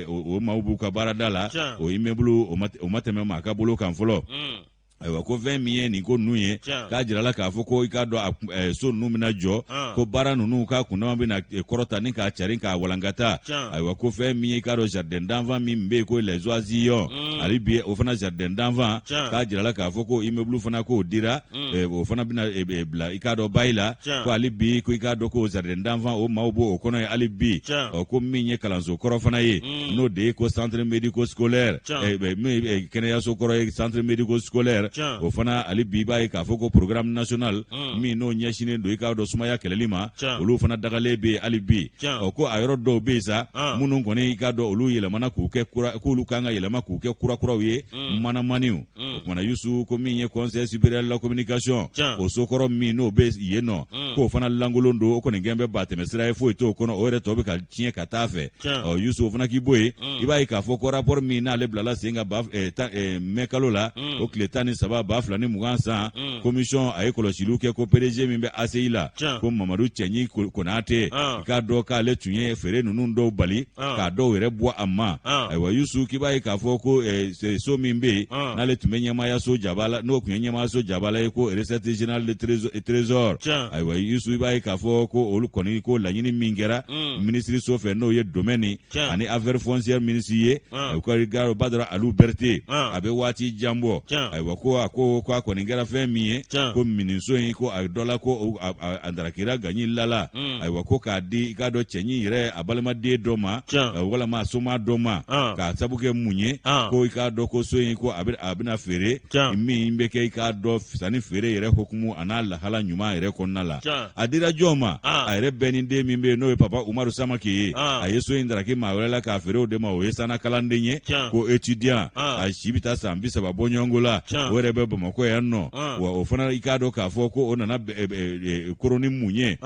o maaw b'u ka baarada la, o immeuble o ma tɛmɛ maa ka bolo kan fɔlɔ. Ayiwa, ko fɛn min ye nin ko ninnu ye, k'a jirala k'a fɔ ko, i k'a dɔn, so ninnu bɛna jɔ, ko baara ninnu k'a kundama bɛna kɔrɔta ni k'a carin k'a walankata. Ayiwa, ko fɛn min ye, i k'a dɔn, jardin d'enfant min bɛ yen, ko les oisillons, hali bi o fana jardin d'enfant, k'a jirala k'a fɔ ko immeuble fana k'o dira, o fana bɛna bila, i k'a dɔn, bayi la, ko hali bi ko, i k'a dɔn, ko jardin d'enfant o maaw b'o kɔnɔ ye hali bi. Ɔ ko min ye kalanso kɔrɔ fana ye, n'o de ye ko centre médico scolaire, min kɛnɛyaso kɔrɔ ye, centre médico scolaire, o fana hali bi i b'a ye k'a fɔ ko programme national min n'o ɲɛsinnen don, i k'a dɔn, sumaya kɛlɛli ma, olu fana dagalen bɛ yen hali bi. Ɔ ko a yɔrɔ dɔw bɛ yen sa, minnu kɔni, i k'a dɔn, olu yɛlɛmana k'u kɛ kura, k'olu kan ka yɛlɛma k'u kɛ kurakuraw ye, manamaniw. O kumana Yusu, ko min ye Conseil supérieur de la communication, o sokɔrɔ min n'o bɛ yen nɔ, k'o fana lankolon don, o kɔni kɛn bɛ batɛmɛ sira ye, foyi t'o kɔnɔ, o yɛrɛ tɔ bɛ ka tiɲɛ ka taa fɛ. Ɔ Yusu, o fana k'i bɔ yen, i b'a ye k'a fɔ ko rapport min n'ale bilala sen kan ba mɛ kalo la, o tile 13 2020 san, commission a ye kɔlɔsiliw kɛ ko PDG min bɛ ACI la, ko Mamadu Cɛɲi Konate, i k'a dɔn k'ale tun ye feere ninnu dɔw bali, k'a dɔw yɛrɛ bɔ a ma. Ayiwa Yusu, k'i b'a ye k'a fɔ ko so min bɛ yen, n'ale tun bɛ ɲɛmaayaso jaba la, n'o tun ye ɲɛmaayaso jaba la ye, ko recette générale de trésor. Ayiwa Yusu, i b'a ye k'a fɔ ko olu kɔni ko laɲini min kɛra minisiriso fɛ, n'o ye domaine ani affaire foncière ministre ye, u ka Badara Alu Berete, a bɛ waati jan bɔ. Ayiwa, ko a ko ko a kɔni kɛra fɛn min ye, ko miniso in, ko a dɔ la ko a darakira gaɲi lala. Ayiwa, ko k'a di, i k'a dɔn, Cɛɲi yɛrɛ a balimaden dɔ ma, walama a soma dɔ ma, k'a sabu kɛ mun ye, ko i k'a dɔn ko so in, ko a bɛna feere min bɛ kɛ, i k'a dɔn, sanni feere yɛrɛ hukumu a n'a lahala ɲuman yɛrɛ kɔnɔna la. A dira jɔn ma? A yɛrɛ bɛɛ ni den min bɛ yen, n'o ye Papa Umaru Samake ye, a ye so in daraki maa wɛrɛ la k'a feere o de ma. O ye sanna kalanden ye, ko étudiant, a si bɛ taa san 30 bɔɲɔgɔnko la, o yɛrɛ bɛ Bamakɔ yan nɔ. Wa o fana, i k'a dɔn k'a fɔ ko o nana koroni mun ye,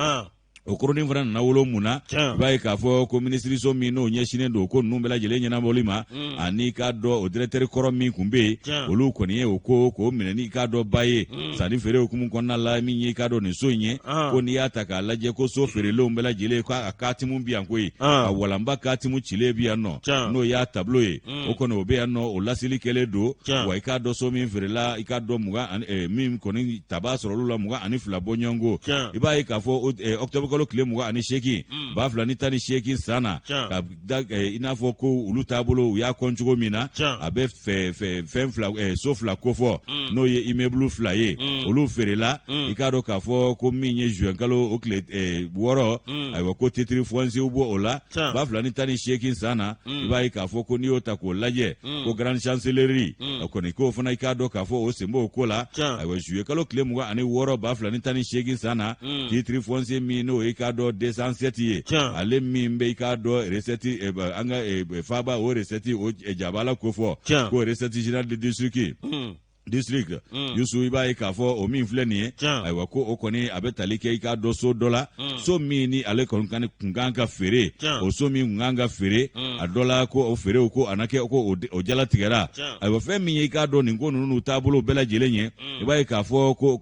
o koroni fana nana wolo mun na? I b'a ye k'a fɔ ko minisiriso min n'o ɲɛsinnen don ko ninnu bɛɛ lajɛlen ɲɛnabɔli ma, ani i k'a dɔn o directeur kɔrɔ min tun bɛ yen, olu kɔni ye o ko k'o minɛ ni, i k'a dɔn, ba ye sanni feere hukumu kɔnɔna la. Min ye, i k'a dɔn, nin so in ye, ko n'i y'a ta k'a lajɛ, ko so feerelenw bɛɛ lajɛlen, k'a katimu bi yan koyi, a walanba katimu cilen bi yan nɔ, n'o y'a tableau ye, o kɔni o bɛ yan nɔ, o laseli kɛlen don. Wa i k'a dɔn, so min feerela, i k'a dɔn, 20 ani min kɔni taba sɔrɔ olu la, 22 bɔɲɔgɔnko. I b'a ye k'a fɔ octobre kalo tile 28 2018 san na, ka da i n'a fɔ ko olu taabolo u y'a kɔn cogo min na, a bɛ fɛn fila, so fila kofɔ, n'o ye immeuble fila ye, olu feerela. I k'a dɔn k'a fɔ ko min ye juin kalo o tile 6, ayiwa, ko titre foncier bɔ o la 2018 san na. I b'a ye k'a fɔ ko n'i y'o ta k'o lajɛ, ko grande chancellerie kɔni k'o fana, i k'a dɔn k'a fɔ o sen b'o ko la. Ayiwa, juillet kalo tile 26 2018 san na, titre foncier min n'o ye, i k'a dɔn, 207 ye, ale min bɛ, i k'a dɔn, recette, an ka faaba o recette, o jabala kofɔ, ko recette générale de district. District Yusu, i b'a ye k'a fɔ o min filɛ nin ye, ayiwa, ko o kɔni a bɛ tali kɛ, i k'a dɔn, so dɔ la, so min ni ale kɔni kun kan ka feere. O so min kun kan ka feere, a dɔ la ko o feerew ko a na kɛ ko o jalatigɛra. Ayiwa, fɛn min ye, i k'a dɔn, nin ko ninnu n'u taabolo bɛɛ lajɛlen ye, i b'a ye k'a fɔ ko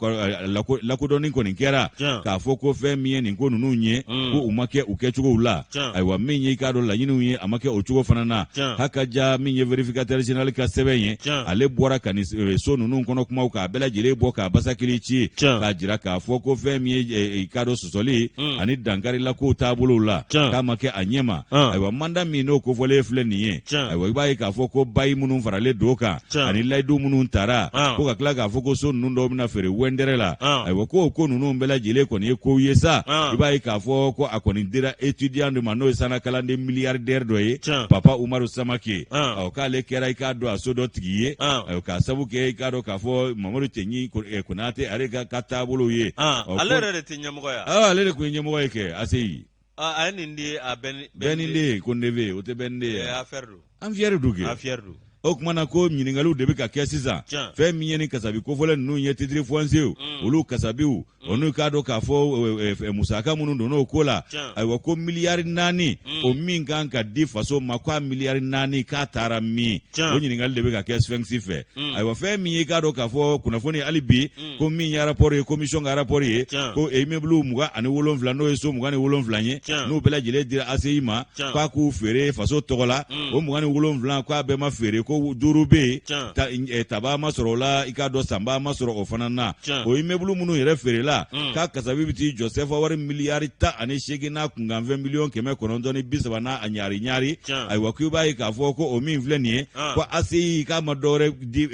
lakodɔnni kɔni kɛra k'a fɔ ko fɛn min ye nin ko ninnu ye, ko u ma kɛ u kɛcogow la. Ayiwa, min ye, i k'a dɔn, laɲiniw ye, a ma kɛ o cogo fana na. Hakaja, min ye vérificateur général ka sɛbɛn ye, ale bɔra ka nin so ninnu kɔnɔ kumaw k'a bɛɛ lajɛlen bɔ k'a basakili ci, k'a jira k'a fɔ ko fɛn min ye, i k'a dɔn, sɔsɔli ani dankarila kow taabolow la, k'a ma kɛ a ɲɛ ma. Ayiwa, mandat min n'o kofɔlen filɛ nin ye, ayiwa, i b'a ye k'a fɔ ko bayi minnu faralen don kan ani layidu minnu tara, ko ka tila k'a fɔ ko so ninnu dɔw bɛna feere wɛndɛrɛ la, ayiwa, ko ko ninnu bɛɛ lajɛlen kɔni ye kow ye sa. I b'a ye k'a fɔ ko a kɔni dira étudiant dɔ ma, n'o ye sannakalanden milliardaire dɔ ye, Papa Umaru Samake. Ɔ, k'ale kɛra, i k'a dɔn, a so dɔ tigi ye. Ayiwa, k'a sabu kɛ, i k'a dɔn k'a fɔ Mamadu Cɛɲi Konate, ale ka taabolo ye.
Ale yɛrɛ de tɛ ɲɛmɔgɔ ye?
Ale de tun ye ɲɛmɔgɔ ye kɛ ACI.
A ye nin di a
bɛɛ ni den ko neve, o tɛ bɛɛ ni den ye.
Affaire don.
An fiyɛri don kɛ.
Affaire don.
O tuma na ko ɲininkaliw de bɛ ka kɛ sisan. Fɛn min ye ni kasabi kofɔlen ninnu ye, titre foncier olu kasabiw, o n'u k'a dɔn k'a fɔ musaka minnu donn'o ko la. Ayiwa, ko miliyari 4, o min kan ka di faso ma, k'a miliyari 4, k'a taara min? O ɲininkali de bɛ ka kɛ Sphinx fɛ. Ayiwa, fɛn min ye, i k'a dɔn k'a fɔ kunnafoni hali bi, ko min ye rapport ye, commission ka rapport ye, ko immeuble 27, n'o ye so 27 ye, n'u bɛɛ lajɛlen dira ACI ma k'a k'u feere faso tɔgɔ la, o 27, k'a bɛɛ ma feere, ko duuru bɛ yen, tabaa ma sɔrɔ o la, i k'a dɔn, sanbaa ma sɔrɔ o fana na. O immeuble minnu yɛrɛ feerela, k'a kasabi bɛ t'i jɔ sefa wari miliyari 18 n'a kunkanfɛn miliyɔn 930 n'a a ɲaari ɲaari. Ayiwa, k'i b'a ye k'a fɔ ko o min filɛ nin ye, ko ACI k'a ma dɔwɛrɛ di,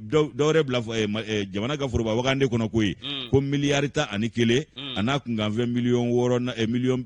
dɔwɛrɛ bila jamana ka foroba wagande kɔnɔ ko ye ko miliyari 11 a n'a kunkanfɛn miliyɔn 6, miliyɔn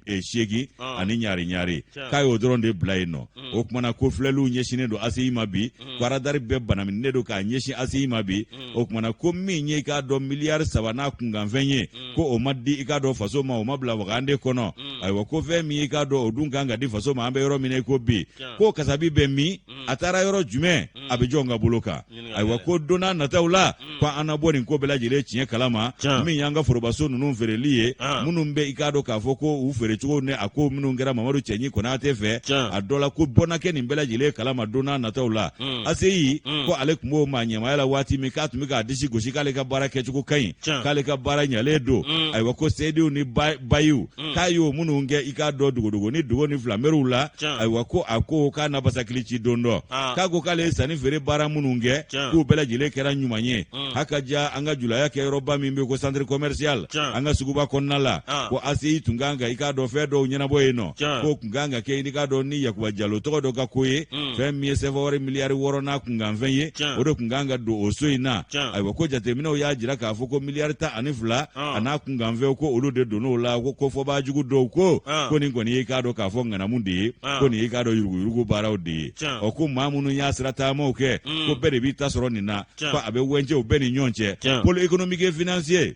608 ani ɲaari ɲaari, k'a y'o dɔrɔn de bila yen nɔ. O kumana ko filɛliw ɲɛsinnen don ACI ma bi, ko aradari bɛɛ banaminen don k'a ɲɛsin ACI ma bi. O kumana ko min ye, i k'a dɔn, miliyari 3 n'a kunkanfɛn ye, ko o ma di, i k'a dɔn, faso ma, o ma bila wagande kɔnɔ. Ayiwa, ko fɛn min ye, i k'a dɔn, o dun kan ka di faso ma, an bɛ yɔrɔ min na i ko bi, ko kasabi bɛ min, a taara yɔrɔ jumɛn, a bɛ jɔn ka bolo kan? Ayiwa, ko don n'a nataw la, ko an na bɔ nin ko bɛɛ lajɛlen tiɲɛ kalama. Min y'an ka forobaso ninnu feereli ye, minnu bɛ, i k'a dɔn k'a fɔ ko u feerecogo ni a ko minnu kɛra Mamadu Cɛɲi Konate fɛ, a dɔ la ko bɔ na kɛ nin bɛɛ lajɛlen kalama don n'a nataw la. ACI, ko ale tun b'o maa ɲɛmaaya la waati min, k'a tun bɛ k'a disi gosi k'ale ka baara kɛcogo ka ɲi, k'ale ka baara ɲalen don. Ayiwa, ko seedew ni bayiw, k'a y'o minnu kɛ, i k'a dɔn, dogodogo ni dogo ni filameriw la. Ayiwa, ko a ko k'a na basakili ci don dɔ, k'a ko k'ale ye sanni feere baara minnu kɛ, k'u bɛɛ lajɛlen kɛra ɲuman ye. Hakaja, an ka julaya kɛyɔrɔba min bɛ ko centre commercial, an ka suguba kɔnɔna la, ko ACI tun kan ka, i k'a dɔn, fɛn dɔw ɲɛnabɔ yen nɔ, k'o tun kan ka kɛ, i k'a dɔn, ni Yakuba Jalo tɔgɔ dɔ ka ko ye. Fɛn min ye sefa wari miliyari 6 n'a kunkanfɛn ye, o de tun kan ka don o so in na. Ayiwa, ko jateminɛw y'a jira k'a fɔ ko miliyari 12 a n'a kunkanfɛnw, ko olu de donn'o la. Ko kofɔbaa jugu dɔw ko ko nin kɔni ye, i k'a dɔn k'a fɔ, ŋanamu de ye, ko nin ye, i k'a dɔn, yuruguyurugu baaraw de ye. Ɔ, ko maa minnu y'a sira taamaw kɛ, ko bɛɛ de b'i ta sɔrɔ nin na, ko a bɛ wɛncɛw bɛɛ ni ɲɔgɔn cɛ. Pôle économique et financier,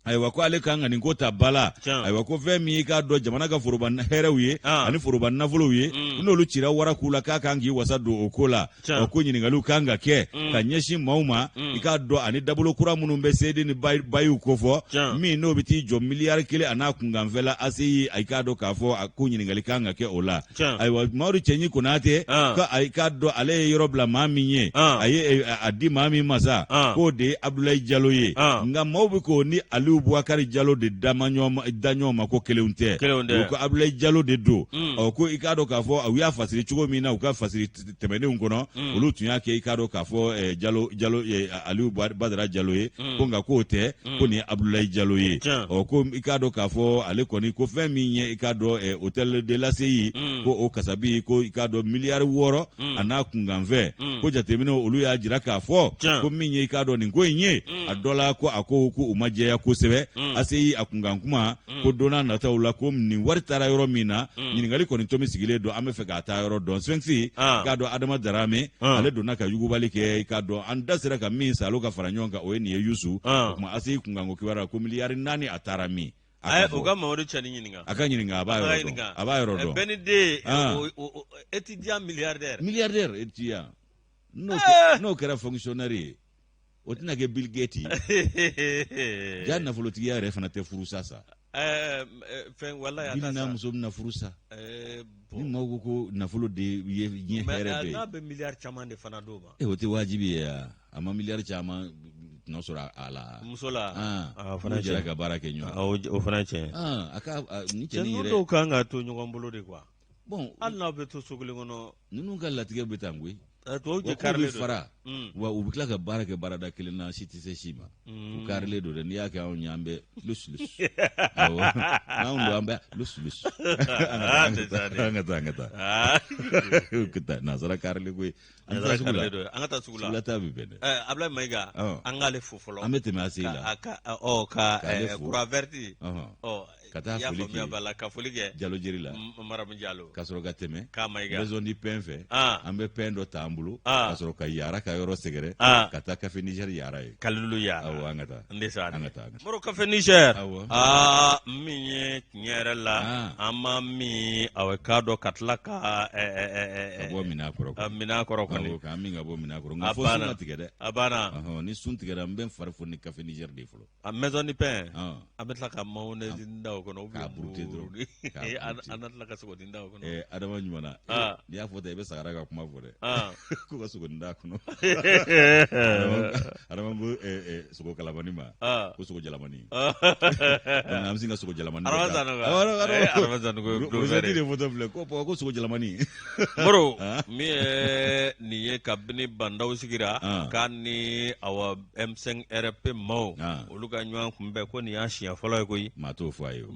ayiwa, ko ale kan ka nin ko ta ba la. Ayiwa, ko fɛn min, i k'a dɔn, jamana ka foroba hɛrɛw ye ani foroba nafolow ye, n'olu cira wara k'u la, k'a kan k'i wasa don o ko la. Ɔ, ko ɲininkaliw kan ka kɛ ka ɲɛsin maaw ma, i k'a dɔn, ani dabolo kura minnu bɛ seedi ni bayiw kofɔ, min n'o bɛ t'i jɔ miliyari 1 a n'a kunkanfɛ la, ACI, i k'a dɔn k'a fɔ a ko ɲininkali kan ka kɛ o la. Ayiwa, Mamadu Cɛɲi Konate, ko i k'a dɔn, ale ye yɔrɔ bila maa min ye, a ye a di maa min ma sa, k'o de ye Abudulayi Jalo ye. Nka maaw bɛ k'o ni Aliyu Bubakari Jalo de da ɲɔgɔn ma, ko kelenw tɛ, ko Abudulayi Jalo de don. Ɔ, ko i k'a dɔn k'a fɔ u y'a fasiri cogo min na, u ka fasiri tɛmɛnenw kɔnɔ, olu tun y'a kɛ, i k'a dɔn k'a fɔ, Jalo Jalo, Aliyu Badara Jalo ye, ko nka k'o tɛ, ko nin ye Abudulayi Jalo ye. Ɔ, ko i k'a dɔn k'a fɔ ale kɔni ko fɛn min ye, i k'a dɔn, hôtel de l'ACI, ko o kasabi, ko i k'a dɔn, miliyari 6 a n'a kunkanfɛn, ko jateminɛw olu y'a jira k'a fɔ ko min ye, i k'a dɔn, nin ko in ye, a dɔ la ko a ko ko u ma jɛya kosɛbɛ. ACI a kunkan kuma, ko don n'a nataw la, ko nin wari taara yɔrɔ min na, ɲininkali kɔni tomi sigilen don, an bɛ fɛ k'a taa yɔrɔ dɔn. Sphinx, i k'a dɔn, Adama Darame, ale donna ka yugubali kɛ, i k'a dɔn, an da sera ka min salo ka fara ɲɔgɔn kan, o ye nin ye, Yusu. O tuma ACI kunkanko kibaruya, ko miliyari 4, a taara min?
O ka Mamadu Cani ɲininka.
A ka ɲininka, a b'a yɔrɔ dɔn, a b'a yɔrɔ dɔn.
Bɛɛ ni den, étudiant milliardaire.
Milliardaire étudiant. N'o kɛra fonctionnaire ye, o tɛna kɛ Bill Gates ye. Ja nafolotigiya yɛrɛ fana tɛ furu sa sa.
Fɛn walayi a
Bill
t'a
n'a
sa.
muso bɛna furu sa.
Bon.
Ni maaw ko ko nafolo de ye diɲɛ
Mais,
hɛrɛ bɛɛ ye.
n'a bɛ miliyari caman de fana d'o ma.
E, o tɛ wajibi ye wa? A ma miliyari caman tɔnɔ sɔrɔ a la.
Muso la.
Ah,
o fana
n'u jɛra
tiɲɛ.
ka baara kɛ ɲɔgɔn.
Ah, o fana tiɲɛ.
Ah, a ka ni
Cɛ
cɛnin
ninnu
yɛrɛ.
dɔw kan ka to ɲɔgɔn bolo de quoi.
Bon,
Hali n'aw bɛ to so kelen kɔnɔ.
Ninnu ka latigɛ bɛ tan koyi.
Tubabu
Wa
jɛ
k'u bɛ
karilen don.
fara. Wa u bɛ tila ka baara kɛ baarada kelen na, si tɛ se si ma. U karilen don dɛ, n'i y'a kɛ anw ye, an bɛ lusu lusu. Awɔ, n'anw don, an bɛ lusu lusu.
Ah,
An ka taa, an ka taa, an ka taa. An ka taa, nansara karilen koyi. An
Nansara
taa sugu la.
karilen don. An ka taa sugu la.
Sugula taa bɛ bɛn dɛ.
Abulayi Mayiga, an k'ale fo fɔlɔ.
An bɛ tɛmɛ ACI la.
Ɔ, ka
K'ale fo.
Croix verte. Ɔ,
Ka taa
i y'a
foli
faamuya
kɛ.
b'a la, ka foli kɛ.
Jalo jeri la.
Maramu Jalo.
Ka sɔrɔ ka tɛmɛ.
K'a Mayiga.
Maison du pain fɛ. An bɛ pain dɔ ta an bolo. Ka sɔrɔ ka Yara ka yɔrɔ sɛgɛrɛ. Ka taa Café Niger Yara ye.
Kalilu Yara.
Awɔ, an ka taa.
N de sa.
An ka taa.
Moro Café Niger.
Awɔ.
Aa, min ye tiɲɛ yɛrɛ la, an ma min, awɔ, k'a dɔn ka tila ka,
Ka bɔ minɛn kɔrɔ.
Ka minɛn kɔrɔ kɔni.
Awɔ, k'an min ka bɔ minɛn kɔrɔ. Nka
A
fo sun
banna.
ka tigɛ dɛ.
A banna.
Ɔhɔn, ni sun tigɛra, n bɛ n fari foni ni Café Niger de ye fɔlɔ.
A Maison du pain. An bɛ tila ka mayonnaise da o kɔnɔ.
K'a buruti dɔrɔn. K'a buruti.
An na tila ka sogonin da o kɔnɔ.
Adama ɲuman, n'i y'a fɔ tan, i bɛ Sagara ka kuma fɔ dɛ. Ko ka sogonin d'a kɔnɔ. Adama ko sogo kalamani ma. Ko sogo jalamani. Donc an bɛ sin ka sogo jalamani dɔ
Adama
da.
Sanogo.
Awɔ, awɔ, awɔ.
Adama Sanogo ye don
Rosette
fɛrɛ.
de fɔtɔ filɛ ko sogo jalamani.
Moro, min ye nin ye, kabini Bah N'Daw sigira, k'a ni awa M5 RFP maaw, olu ka ɲɔgɔn kunbɛn, ko nin y'a siɲɛ fɔlɔ ye koyi.
Maa t'o fɔ a ye o.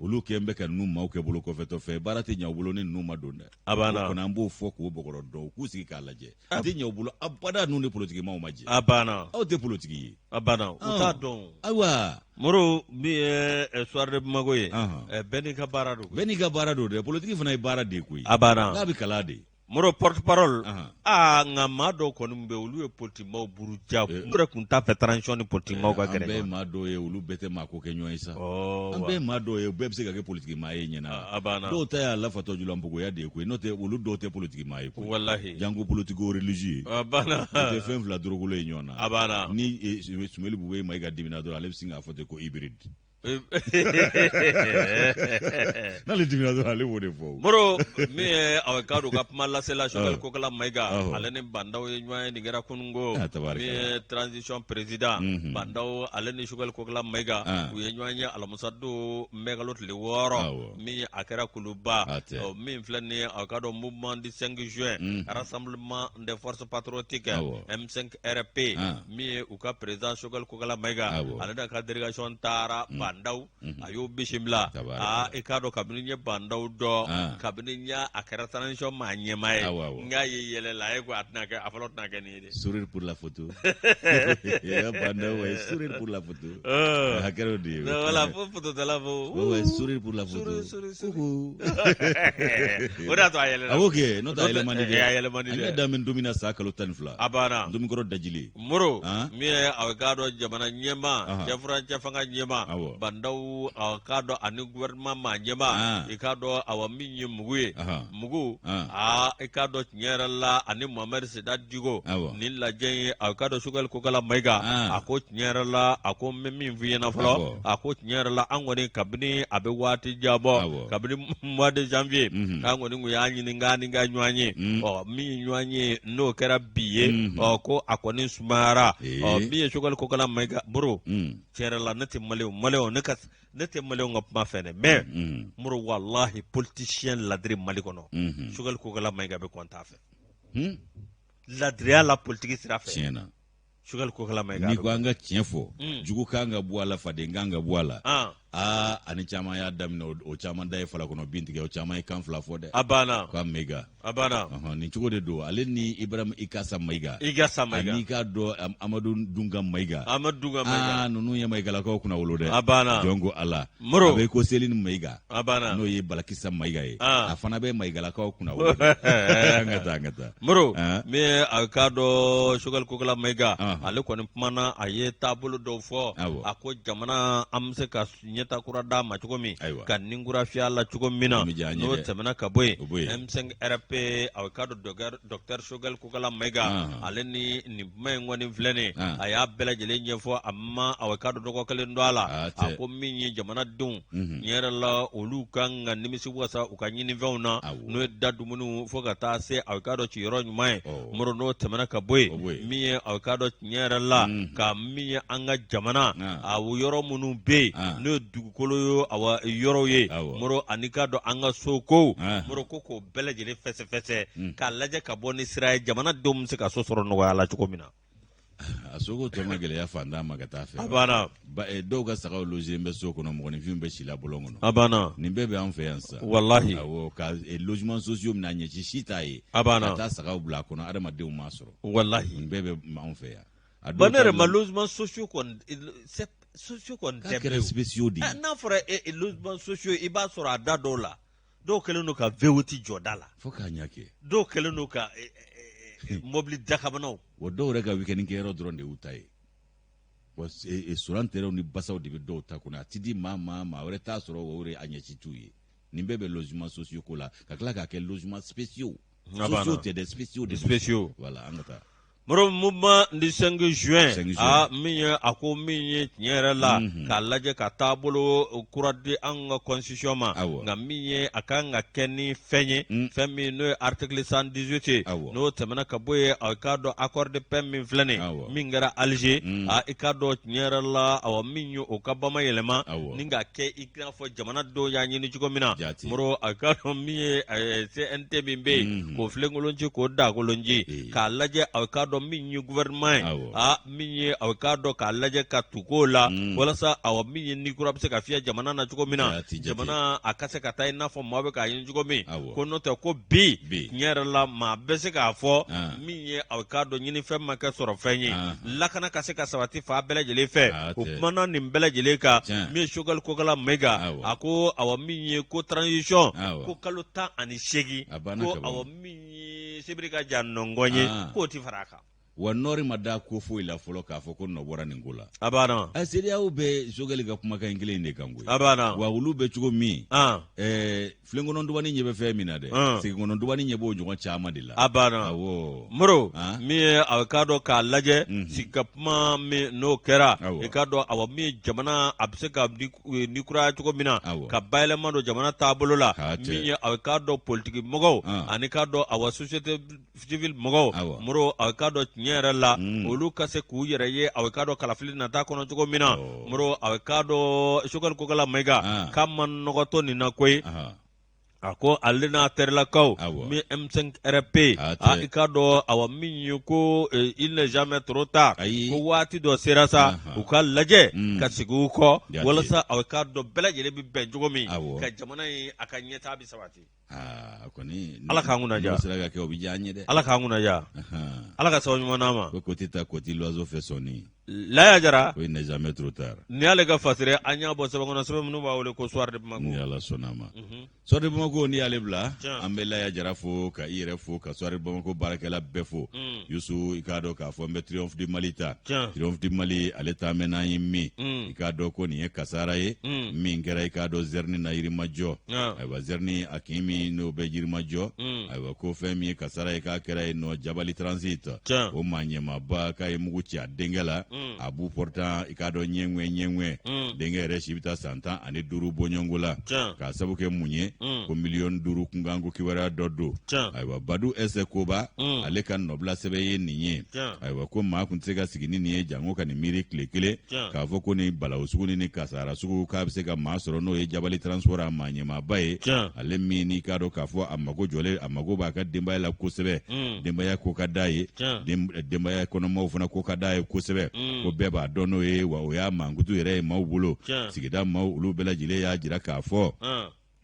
Olu kɛn bɛ ka ninnu maaw kɛ bolo kɔfɛtɔ fɛ, baara tɛ ɲɛ u bolo ni ninnu ma don dɛ.
A banna.
O kɔni, an b'o fɔ k'o bɔgɔrɔ dɔn, u k'u sigi k'a lajɛ. A tɛ ɲɛ u bolo abada, ninnu ni politiki maaw ma jɛ.
A banna.
Aw tɛ politiki ye.
A banna, u t'a dɔn.
Ayiwa.
Moro, min ye Soir de Bamako ye, bɛɛ n'i ka baara don.
Bɛɛ n'i ka baara don dɛ, politiki fana ye baara de ye koyi.
A banna.
N'a bɛ kalan de.
Moro, porte parole, aa, nka maa dɔw kɔni bɛ, olu ye politikimaw buruja, u yɛrɛ tun t'a fɛ transition ni politikimaw ka
An
gɛrɛ
bɛɛ ye
ɲɔgɔn na.
maa dɔw ye, olu bɛɛ tɛ maa ko kɛ ɲɔgɔn ye sa. An bɛɛ ye maa dɔw ye, bɛɛ bɛ se ka kɛ politiki maa ye ɲɛna.
A banna.
Dɔw ta y'a lafatɔ julanpogoya de ye koyi, n'o tɛ olu dɔw tɛ politiki maa ye koyi.
Walahi.
Janko politiko religieux ye.
A banna.
O tɛ fɛn fila dorokolo ye ɲɔgɔn na.
A banna.
Ni Sumeli Bube Mayiga dimina dɔrɔn, ale bɛ sin k'a fɔ ten ko hybride. N'ale dimina dɔrɔn, ale b'o de fɔ.
Moro, min ye a ka don ka kuma lasela, Choguel Kokala Mayiga,
Awɔ.
ale ni Bah N'Daw ye ɲɔgɔn ye, nin kɛra kununko.
Ah, tabarikala.
Min ye transition président Bah N'Daw, ale ni Choguel Kokala Mayiga, u ye ɲɔgɔn ye alamisa don mɛkalo tile 6, min ye a kɛra Kuluba.
A tɛ.
Ɔ, min filɛ nin ye, a ka dɔn mouvement du 5 juin, rassemblement des forces patriotiques, M5 RP, min ye u ka président Choguel Kokala Mayiga, ale n'a ka délégation taara Bah N'Daw, a y'o bisimila.
Tabarikala.
Aa, i k'a dɔn, kabini n ye Bah N'Daw dɔn, kabini n y'a a kɛra transition maa ɲɛmaa ye,
Awɔ.
n k'a ye yɛlɛ la, a ye ko a tɛna kɛ, a fɔlɔ tɛna kɛ nin ye dɛ.
Sourire pour la photo. Bah N'Daw, ouais, sourire pour la photo. A kɛra o de ye.
Voilà, fo phototala fo.
Ouais, sourire pour la photo.
Sourire, sourire, sourire.
Coucou.
O de y'a to a yɛlɛla.
Awɔ kɛ, n'o tɛ a yɛlɛ man di dɛ.
A yɛlɛ man di
An
dɛ.
y'a daminɛ don min na, san kalo 12.
A banna.
Ntomikɔrɔ dajili.
Moro, min ye a k'a dɔn jamana ɲɛmaa, cɛfura fanga ɲɛmaa Bah N'Daw, a k'a dɔn ani gouvernement maa ɲɛmaa, i k'a dɔn, awa, min ye mugu ye, mugu, aa, i k'a dɔn tiɲɛ yɛrɛ la, ani Mohamed Sida Diko, nin lajɛ in, a k'a dɔn Choguel Kokala Mayiga, a ko tiɲɛ yɛrɛ la, a ko n bɛ min f'i ɲɛna fɔlɔ, a ko tiɲɛ yɛrɛ la, an kɔni kabini a bɛ waati jan bɔ, kabini mois de janvier, k'an kɔni kun y'a ɲini k'an ni ka ɲɔgɔn ye. Ɔ, min ye ɲɔgɔn ye, n'o kɛra bi ye, ɔ, ko a kɔni sumayara. Ɔ, min ye Choguel Kokala Mayiga, Moro, tiɲɛ yɛrɛ la, ne tɛ maliyɛnw, ne ka ne tɛ maliyɛnw ka kuma fɛ dɛ, mais Moro, walahi, politicien ladiri Mali kɔnɔ, Choguel Kokala Mayiga bɛ kɔntan fɛ ladiriya la politiki sira fɛ.
Tiɲɛ na.
Choguel Kokala Mayiga.
N'i ko an ka tiɲɛ fɔ, jugu kan ka bɔ a la, faden kan ka bɔ a la. Aa, ani caman y'a daminɛ, o caman da ye falakɔnɔ bin tigɛ, o caman ye kan fila fɔ dɛ.
A banna.
K'a Mayiga.
A banna.
Nin cogo de don, ale ni Ibrahim Ikasa Mayiga.
Ikasa Mayiga.
Ani k'a dɔn Amadu Dunga Mayiga.
Amadu Dunga Mayiga.
Aa, ninnu ye Mayigalakaw kunna wolo dɛ.
A banna.
Jɔn ko Ala.
Moro.
A bɛ ko Seli ni Mayiga.
A banna.
N'o ye Balakisa Mayiga ye. A fana bɛ Mayigalakaw kunna wolo dɛ. An ka taa, an ka taa.
Moro, min ye a k'a dɔn Choguel Kokala Mayiga, ale kɔni kumana, a ye taabolo dɔw fɔ. A ko jamana, an bɛ se ka ɲɛtaga ɲɛta kura d'a ma cogo min, ka ni kura fiyɛ a la cogo min na, n'o tɛmɛna ka bɔ yen, M5 RP, aw k'a dɔn docteur Choguel Kokala Mayiga, ale ni nin kuma in kɔni filɛ nin, a y'a bɛɛ lajɛlen ɲɛfɔ. A ma, aw k'a dɔn, dɔgɔ kelen don a la. A ko min ye jamanadenw tiɲɛ yɛrɛ la, olu kan ka nimisi wasa u ka ɲinifɛnw na, n'o ye da dumuniw fo ka taa se, aw k'a dɔn, ciyɔrɔ ɲuman ye. Moro, n'o tɛmɛna ka bɔ yen, min ye, aw k'a dɔn, tiɲɛ yɛrɛ la, ka min ye an ka jamana a yɔrɔ minnu bɛ yen, n'o ye dugukolo ye, awa yɔrɔw ye, Moro, ani k'a dɔn an ka so kow, Moro, ko k'o bɛɛ lajɛlen fɛsɛfɛsɛ k'a lajɛ ka bɔ ni sira ye, jamanadenw bɛ se ka so sɔrɔ nɔgɔya la cogo min na.
A soko tɔ ma gɛlɛya fantan ma ka taa fɛ.
A banna.
Dɔw ka sagaw loger bɛ so kɔnɔ, mɔgɔninfinw bɛ si la bɔlɔn kɔnɔ.
A banna.
Nin bɛɛ bɛ an fɛ yan sisan.
Walahi.
Awɔ, ka logement sociaux minɛ, a ɲɛci si t'a ye.
A banna.
Ka taa sagaw bila a kɔnɔ, adamadenw m'a sɔrɔ.
Walahi.
Nin bɛɛ bɛ anw fɛ yan.
Ba, ne yɛrɛ ma logement sociaux kɔni, sociaux kɔni
tɛ. Kɛra spéciaux de ye.
N'a fɔra logement sociaux, i b'a sɔrɔ a da dɔw la, dɔw kɛlen don ka V8 jɔ da la.
Fo k'a ɲɛ kɛ.
Dɔw kɛlen don ka mobili dakabanaw.
Wa dɔw yɛrɛ ka week-end kɛyɔrɔ dɔrɔn de y'u ta ye. Wa soran tɛrɛw ni basaw de bɛ dɔw ta kɔnɔ, a ti di maa ma, maa wɛrɛ t'a sɔrɔ, o yɛrɛ a ɲɛci t'u ye. Nin bɛɛ bɛ logement sociaux ko la, ka tila k'a kɛ logement spéciaux. Sociaux tɛ dɛ, spéciaux de.
Spéciaux.
Voilà, an ka taa.
Moro, mouvement du 5 juin, a min ye, a ko min ye tiɲɛ yɛrɛ la, k'a lajɛ ka taabolo kura di an ka constitution ma, nka min ye a kan ka kɛ ni fɛn ye, fɛn min n'o ye article 118 ye. N'o tɛmɛna ka bɔ yen, a k'a dɔn accord de paix min filɛ nin, min kɛra Alger, a i k'a dɔn tiɲɛ yɛrɛ la, awa min ye o ka bama yɛlɛma ni k'a kɛ i n'a fɔ jamanadenw y'a ɲini cogo min na. Moro, a k'a dɔn min ye CNT min bɛ yen, k'o filenkolon ci, k'o dakolon ci, k'a lajɛ, a k'a dɔn min ye gouvernement ye, a min ye, a k'a dɔn, k'a lajɛ ka tugu o la, walasa awa min ye ni kura bɛ se ka fiyɛ jamana na cogo min na, jamana a ka se ka taa i n'a fɔ maa bɛ k'a ɲini cogo min. Ko n'o tɛ, ko bi tiɲɛ yɛrɛ la, maa bɛ se k'a fɔ min ye, a k'a dɔn, ɲinifɛn ma kɛ sɔrɔ fɛn ye, lakana ka se ka sabati fan bɛɛ lajɛlen fɛ. O kumana nin bɛɛ lajɛlen kan. Min ye Choguel Kokala Mayiga, a ko awa min ye ko transition, ko kalo 18, ko awa min ye sibiri ka jan nɔngɔn ye, k'o ti fara a kan.
Wa nɔri ma da ko foyi la fɔlɔ k'a fɔ ko nɔ bɔra nin ko la.
A banna.
A CEDEAO bɛ Choguel ka kumakan in kelen in de kan koyi.
A banna.
Wa olu bɛ cogo min, filenkɔnɔ dubani ɲɛ bɛ fɛn min na dɛ, seginkɔnɔ dubani ɲɛ b'o ɲɔgɔn caman de la.
A banna.
Awɔ.
Moro, min ye a k'a dɔn k'a lajɛ sigi ka kuma min n'o kɛra, i k'a dɔn awa min ye jamana a bɛ se ka ni kuraya cogo min na, ka bayɛlɛma don jamana taabolo la, min ye a k'a dɔn politiki mɔgɔw ani k'a dɔn awa société civile mɔgɔw, Moro, a k'a dɔn tiɲɛ yɛrɛ la, olu ka se k'u yɛrɛ ye, a k'a dɔn kalafili nata kɔnɔ cogo min na. Moro, a k'a dɔn Choguel Kokala Mayiga k'a ma nɔgɔtɔ nin na koyi. A ko ale n'a terilakaw min M5 RP, a i k'a dɔn awa min ye ko il n'est jamais trop tard, ko waati dɔ sera sa, u ka lajɛ ka segin u kɔ, walasa a k'a dɔn bɛɛ lajɛlen bɛ bɛn cogo min ka jamana in a ka ɲɛtaa bɛ sabati.
Aa, kɔni.
Ala k'an kunna diya.
N'o sera ka kɛ, o bɛ diya an ye dɛ.
Ala k'an kunna diya. Ala ka sababu ɲuman d'an ma.
Ko ko tɛ taa ko ti l'oiseau fait son nid.
Laya Jara.
Ko il n'est jamais trop tard.
Nin y'ale ka fasiri, an y'a bɔ sɛbɛn kɔnɔ, sɛbɛn minnu b'a wele ko Soir de Bamako.
Ni Ala sɔnna a ma. Soir de Bamako, n'i y'ale bila, an bɛ Laya Jara fo, ka i yɛrɛ fo, ka Soir de Bamako baarakɛla bɛɛ fo. Yusu, i k'a dɔn k'a fɔ n bɛ Triomphe du Mali ta. Triomphe du Mali, ale ta mɛn n'an ye min. I k'a dɔn ko nin ye kasara ye min kɛra, i k'a dɔn, zɛrini na Yirimajɔ. Ayiwa, zɛrini a kin min n'o bɛ Yirimajɔ. Ayiwa, ko fɛn min ye kasara ye, k'a kɛra yen nɔ, Jabali Transit. O maa ɲɛmaaba k'a ye mugu ci a denkɛ la. À bout portant, i k'a dɔn, ɲɛŋɛ ɲɛŋɛ. Denkɛ yɛrɛ si bɛ taa san 15 bɔɲɔgɔnko la. K'a sabu kɛ mun ye? Ko miliyɔn 5 kunkanko kibaruya dɔ don. Ayiwa, Badu Ɛsɛ Koba, ale ka nɔbila sɛbɛn ye nin ye. Ayiwa, ko maa tun tɛ se ka sigi ni nin ye, janko ka nin miiri tile kelen k'a fɔ ko ni balawu sugu ni kasara sugu k'a bɛ se ka maa sɔrɔ, n'o ye Jabali Transport a maa ɲɛmaaba ye. Ale min n'i k'a dɔn k'a fɔ a mago jɔlen, a mago b'a ka denbaya la kosɛbɛ. Denbaya ko ka d'a ye, denbaya kɔnɔmaw fana ko ka d'a ye kosɛbɛ. Ko bɛɛ b'a dɔn n'o ye, wa o y'a mankutu yɛrɛ ye maaw bolo. Sigida maaw, olu bɛɛ lajɛlen y'a jira k'a fɔ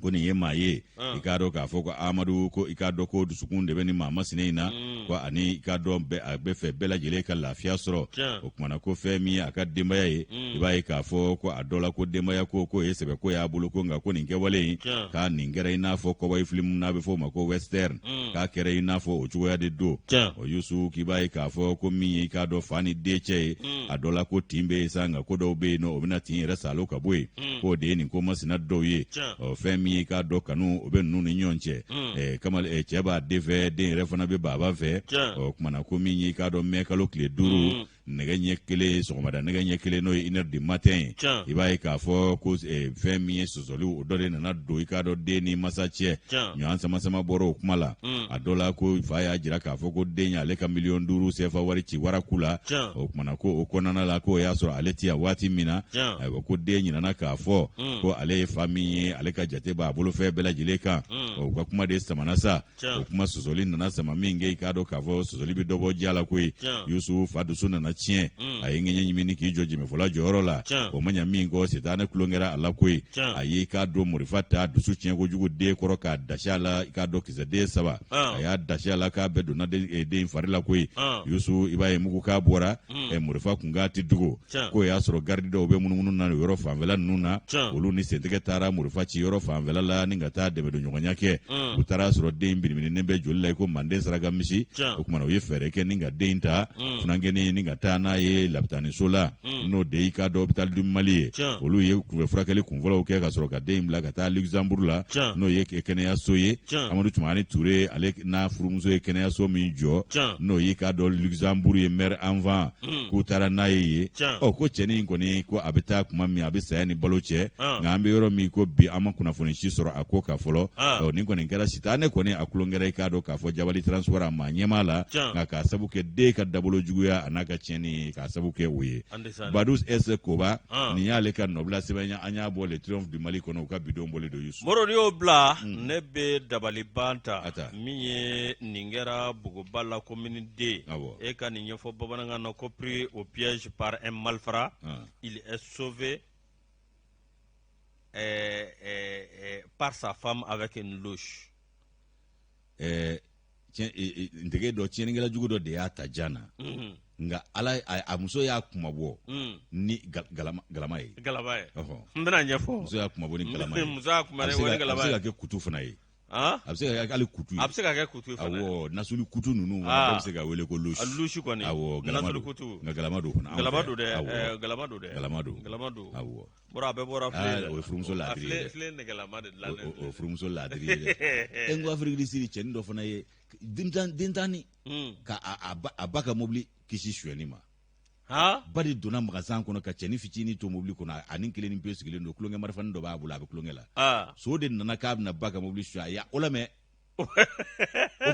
ko nin ye maa ye, i k'a dɔn k'a fɔ ko Amadu, ko i k'a dɔn ko dusukun de bɛ nin maa masina in na. Ko ani i k'a dɔn a bɛ fɛ bɛɛ lajɛlen ka lafiya sɔrɔ. O kumana ko fɛn min ye a ka denbaya ye, i b'a ye k'a fɔ ko a dɔ la ko denbaya ko k'o ye sɛbɛko y'a bolo, ko nka ko nin kɛwale in, k'a nin kɛra i n'a fɔ cowboy film n'a bɛ fɔ o ma ko western, k'a kɛra i n'a fɔ o cogoya de don. O Yusu, k'i b'a ye k'a fɔ ko min ye i k'a dɔn fa ni den cɛ ye, a dɔ la ko tin bɛ yen sa, nka ko dɔw bɛ yen nɔ, o bɛna tin yɛrɛ salo ka bɔ yen, k'o de ye nin ko masina dɔw ye. Ɔ, fɛn min ye i k'a dɔn kanu o bɛ ninnu ni ɲɔgɔn cɛ, kamalen cɛ b'a den fɛ, den yɛrɛ fana bɛ baba fɛ. Ɔ kumana ko min ye i k'a dɔn mɛ kalo tile 5, nɛgɛ ɲɛ 1 sɔgɔmada, nɛgɛ ɲɛ 1, n'o ye 1h du matin ye, i b'a ye k'a fɔ ko fɛn min ye sɔsɔli, o dɔ de nana don i k'a dɔn den ni masa cɛ. Ɲɔgɔn sama-sama bɔra o kuma la. A dɔ la ko fa y'a jira k'a fɔ ko den y'ale ka 5 miliyɔn sefa wari ci waraku la. O kumana ko o kɔnɔna la, k'o y'a sɔrɔ ale ti yan waati min na. Ayiwa, ko den ɲinana k'a fɔ ko ale ye fa min ye, ale ka jate b'a bolofɛn bɛɛ lajɛlen kan. O ka kuma de samana sa. O kuma sɔsɔli nana sama min kɛ, i k'a dɔn k'a fɔ sɔsɔli bɛ dɔ bɔ diya la koyi. Yusu, fa dusu nana tiɲɛ, a ye ŋɛɲɛ ɲimi k'i jɔ jɛmɛfɔla jɔyɔrɔ la. O ma ɲa min kɔ, sitanɛ tulon kɛra a la koyi. A ye i k'a dɔn morifa ta, dusu tiɲɛ kojugu den kɔrɔ, k'a dasi a la, i k'a dɔn kisɛ den saba, a y'a dasi a la k'a bɛɛ donna den fari la koyi. Yusu, i b'a ye mugu k'a bɔra, morifa kun k'a ti dogo. K'o y'a sɔrɔ garidi dɔw bɛ munumunu na yɔrɔ fanfɛla ninnu na, olu ni sentigɛ taara morifa ci yɔrɔ fanfɛla la ni ka taa dɛmɛdonɲɔgɔnya kɛ. U taara sɔrɔ den binibininen bɛ joli la i ko manden saraka misi. O kumana u ye fɛɛrɛ kɛ ni ka den ta funankɛnin ni ka taa n'a ye lapitaniso la, n'o de y'i k'a dɔn hôpital du Mali ye. Olu ye kunfɛ furakɛli kunfɔlɔw kɛ ka sɔrɔ ka den bila ka taa Luxembourg la, n'o ye kɛnɛyaso ye. Amadu Tumani Ture, ale n'a furumuso ye kɛnɛyaso min jɔ, n'o y'i k'a dɔn Luxembourg ye, mère enfant, k'u taara n'a ye yen. Ɔ, ko cɛnin kɔni, ko a bɛ taa kuma min, a bɛ saya ni balo cɛ, nka an bɛ yɔrɔ min ko bi, an ma kunnafoni si sɔrɔ a ko kan fɔlɔ. Ɔ, nin kɔni kɛra sitanɛ kɔni a tulon kɛra i k'a dɔn k'a fɔ Jabali Transport a maa ɲɛmaa la, nka k'a sabu kɛ den ka dabolo juguya a n'a ka tiɲɛni, k'a sabu kɛ o ye. Badu S Koba, nin y'ale ka nɔbila sɛbɛn ye. An y'a bɔ Le Triomphe du Mali kɔnɔ, u ka bidon bɔlen don, Yusu.
Moro, n'i y'o bila, ne bɛ dabaliban ta. Min ye nin kɛra Bogoba la, commune D. E ka nin ɲɛfɔ bamanankan na ko pris au piège par un malfrat, il est sauvé par sa femme avec une louche.
Ntege dɔ, tiɲɛnikɛla jugu dɔ de y'a ta jan na, nka Ala a muso y'a kumabɔ ni galama ye.
Galama ye. N bɛna ɲɛfɔ.
Muso y'a kumabɔ ni galama ye.
Muso y'a kumabɔ ni galama
ye. A bɛ se ka kɛ kutu fana ye. A bɛ se ka kɛ hali kutu ye.
A bɛ se ka kɛ kutu ye fana.
Awɔ, nasuli kutu ninnu fana, bɛɛ bɛ se ka wele ko louche.
Louche kɔni.
Awɔ, galama don.
Kutu.
Nka galama don fana.
Galama don dɛ, galama don dɛ.
Galama don.
Galama don.
Awɔ.
Bɔra a bɛɛ bɔra filen.
O ye furumuso laadiri ye dɛ.
Filen nɛgɛlama de dilannen.
O ye furumuso laadiri ye dɛ. E, n ko Afrique du Sud, cɛnin dɔ fana ye den tanni ka a ba ka mobili kisi sonyɛni ma. Ba de donna magasin kɔnɔ ka cɛnin fitinin to mobili kɔnɔ, ani kelen ni pe sigilen don. Tulonkɛ marifani dɔ b'a bolo, a bɛ tulonkɛ la. So de nana k'a bɛna ba ka mobili suɲɛ, a y'a o lamɛn, o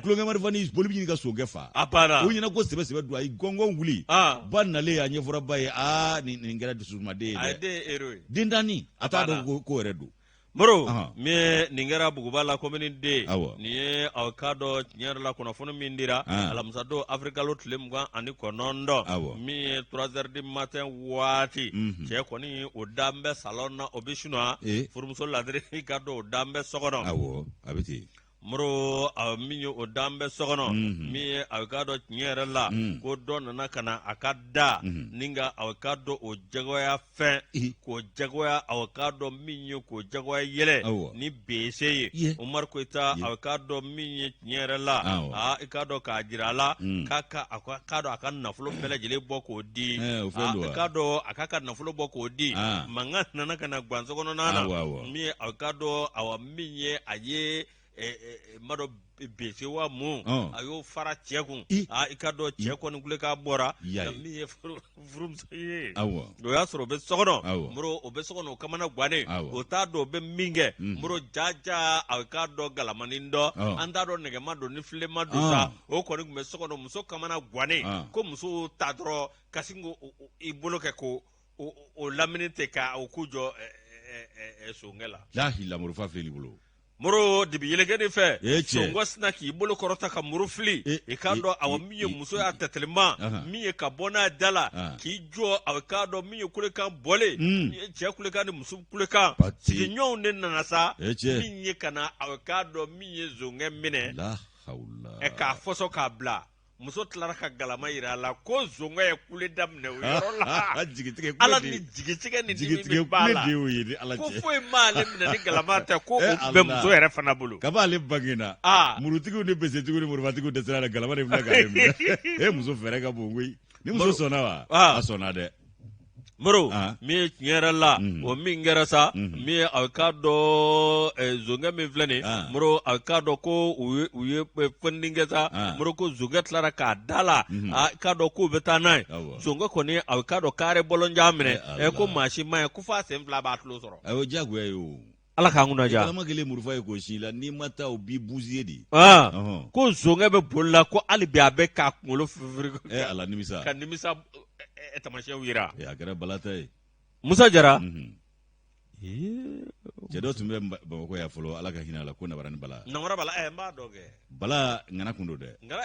tulonkɛ marifani boli bɛ ɲini ka sokɛ fa.
A banna.
O ɲɛna ko sɛbɛ sɛbɛ don, a ye gɔngɔn wuli. Ba nalen, a ɲɛfɔra ba ye, aa, nin kɛra dusumaden ye
dɛ. A ye
dɛ
den ye héros ye.
Den tanni, a t'a dɔn ko yɛrɛ don.
Moro, min ye nin kɛra Buguba la, commune D, nin ye aw k'a dɔn tiɲɛ yɛrɛ la kunnafoni min dira alamisa don, avril kalo tile 29, min ye 3 heures du matin waati, cɛ kɔni o dan bɛ salon na, o bɛ sunɔgɔ, furumuso ladiri i k'a dɔn o dan bɛ so kɔnɔ.
Awɔ, a bɛ ten.
Moro, min ye o dan bɛ so kɔnɔ, min ye a k'a dɔn tiɲɛ yɛrɛ la ko dɔ nana ka na a ka da ni ka a k'a dɔn o jagoya fɛn k'o jagoya, a k'a dɔn min ye k'o jagoya yɛlɛ ni bese ye. Umaru Koyita, a k'a dɔn min ye tiɲɛ yɛrɛ la, aa, i k'a dɔn k'a jira a la k'a ka a k'a dɔn a ka nafolo bɛɛ lajɛlen bɔ k'o di, i k'a dɔn a k'a ka nafolo bɔ k'o di. Mankan nana ka na gan so kɔnɔna na. Min ye a k'a dɔn, awa, min ye a ye ma dɔn bese wa mun, a y'o fara cɛ kun. I k'a dɔn cɛ kɔni kule k'a bɔra, min ye furumuso ye, o y'a sɔrɔ o bɛ so kɔnɔ. Moro, o bɛ so kɔnɔ, o kamana gannen, o t'a dɔn o bɛ min kɛ. Moro, jaja, a k'a dɔn galamanin dɔ, an t'a dɔn nɛgɛma don ni filenma don sa, o kɔni tun bɛ so kɔnɔ, muso kamana gannen, ko muso ta dɔrɔn ka sin k'i bolo kɛ ko o lamini tɛ ka o k'u jɔ sonkɛ la.
Lahila, morifa filɛ i bolo.
Moro, dibi yelekeni fɛ, sonkɔ sina k'i bolo kɔrɔta ka muru fili, i k'a dɔn, awa, min ye muso y'a tɛtɛlima min ye ka bɔ n'a da la k'i jɔ, a k'a dɔn min ye kulekan bɔlen, cɛ kulekan ni muso kulekan, sigiɲɔgɔnw de nana sa, min ye ka na a k'a dɔn min ye zonkɛ minɛ k'a fɔsɔ k'a bila. Muso tilara ka galama yira a la ko zonkɛ ye kule daminɛ o yɔrɔ la.
Jigitigɛ
ala ni jigitigɛ ni dimi min b'a la
de y'o ye ni ala
ko
cɛ
foyi m'ale minɛ ni galama tɛ, ko o
Eh,
bɛ
Allah.
muso yɛrɛ fana bolo.
Kab'ale bangena, murutigiw ni besetigiw ni murubatigiw dɛsɛra la, galama de filɛ k'ale minɛ. E, muso fɛɛrɛ ka bon koyi. Ni muso sɔnna wa, a sɔnna dɛ.
Moro,
Ah.
min ye tiɲɛ yɛrɛ la, o min kɛra sa, min ye a k'a dɔn zonkɛ min filɛ nin,
Ah.
Moro, a k'a dɔn ko u ye fɛn kɛ sa. Moro, ko zonkɛ tilara k'a da la, a k'a dɔn k'u bɛ taa n'a ye.
Awɔ.
Zonkɛ kɔni, a k'a dɔn kare bɔlɔnjan minɛ.
Eh, Allah.
Ko maa si ma ye ko f'a sen fila b'a tulo sɔrɔ.
Ayiwa, diyagoya ye o.
Ala k'an kunna diya.
Galama kelen murufa ye k'o sin i la, n'i ma taa, o b'i busiye de.
Ah.
Ɔhɔn.
Ko zonkɛ bɛ boli la, ko hali bi a bɛ k'a kunkolo firifiri
Eh, ala, nimisa.
ka nimisa tamasiyɛnw yira.
Eh, a kɛra balata ye.
Musa Jara.
Cɛ dɔ tun bɛ Bamakɔ yan fɔlɔ, Ala ka hinɛ a la, ko Nabarani Bala.
Namara Bala, n b'a dɔn kɛ.
Bala ŋana kun don dɛ.
Nka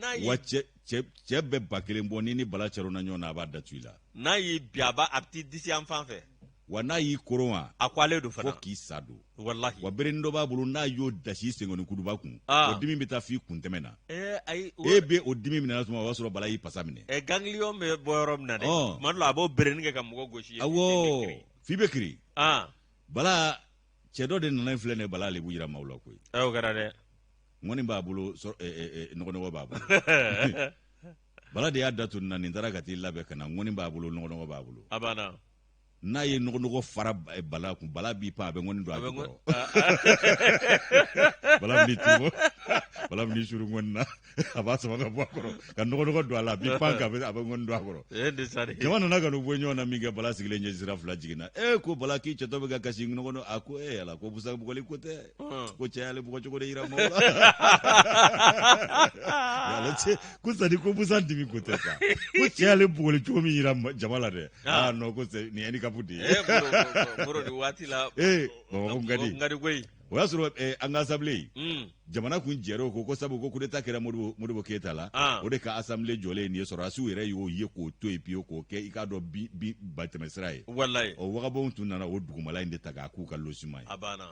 n'a
Wa
y'i
cɛ bɛ 1000 bɔ, ni Bala caronna ɲɔgɔn na, a b'a datu i la.
N'a y'i bi, a b'a a bɛ t'i disi yan fan fɛ.
Wa n'a y'i koron wa,
A ko ale don
fo
fana.
k'i sa don.
Walahi.
Wa berenin dɔ b'a bolo, n'a y'o dasi senkɔni kuduba kun, o dimi bɛ taa f'i kuntɛmɛ na.
Ayi.
E bɛ o dimi minɛ tuma, o b'a sɔrɔ Bala y'i pasa minɛ.
Ganglion bɛ bɔ yɔrɔ min na dɛ, tuma dɔ la a b'o berenin kɛ ka mɔgɔ gosi.
Awɔ, f'i bɛ kiri. Bala, cɛ dɔ de nana in filɛ nin ye, Bala ale b'u yira maaw la koyi.
O kɛra dɛ.
Ŋɔni b'a bolo, sɔrɔ nɔgɔnɔgɔ b'a bolo. Bala de y'a datu nin na, nin taara ka t'i labɛn ka na, ŋɔni b'a bolo, nɔgɔnɔgɔ b'a bolo.
A banna.
N'a ye nɔgɔnɔgɔ fara Bala kun, Bala b'i pan, a bɛ ŋɔni don a
A bɛ
jukɔrɔ. Bala b'i tu, Bala b'i suru ŋɔni na, a b'a sama ka bɔ a kɔrɔ ka nɔgɔnɔgɔ don a la, a b'i pan ka a bɛ ŋɔni don a kɔrɔ.
De sa de.
Jama nana ka n'u bɔ ɲɔgɔn na min kɛ, Bala sigilen ɲɛ sira fila jiginna. E ko Bala, k'i cɛtɔ bɛ ka kasi nɔgɔnɔ. A ko e ala, ko busa bugɔli ko tɛ, ko cɛ y'ale bugɔ cogo de yira maaw la. Ale cɛ ko sadi ko busan dimi ko tɛ sa, ko cɛ y'ale bugɔli cogo min yira jama la dɛ. Ah non, ko c'est nin ye handicap de ye.
Moro, nin waati la.
Ee, Bamakɔ kun ka di.
Kun ka di koyi.
O y'a sɔrɔ an ka assemblée, jamana kun jɛra o ko sabu ko coup d'état kɛra Modibo Keyita la. O de ka assemblée jɔlen nin ye, sɔrɔdasiw yɛrɛ y'o ye k'o to yen pewu, k'o kɛ i k'a dɔn bi ba tɛmɛsira ye.
Walayi.
O wagabɔnw tun nana o dugumala in de ta k'a k'u ka logement ye.
A banna.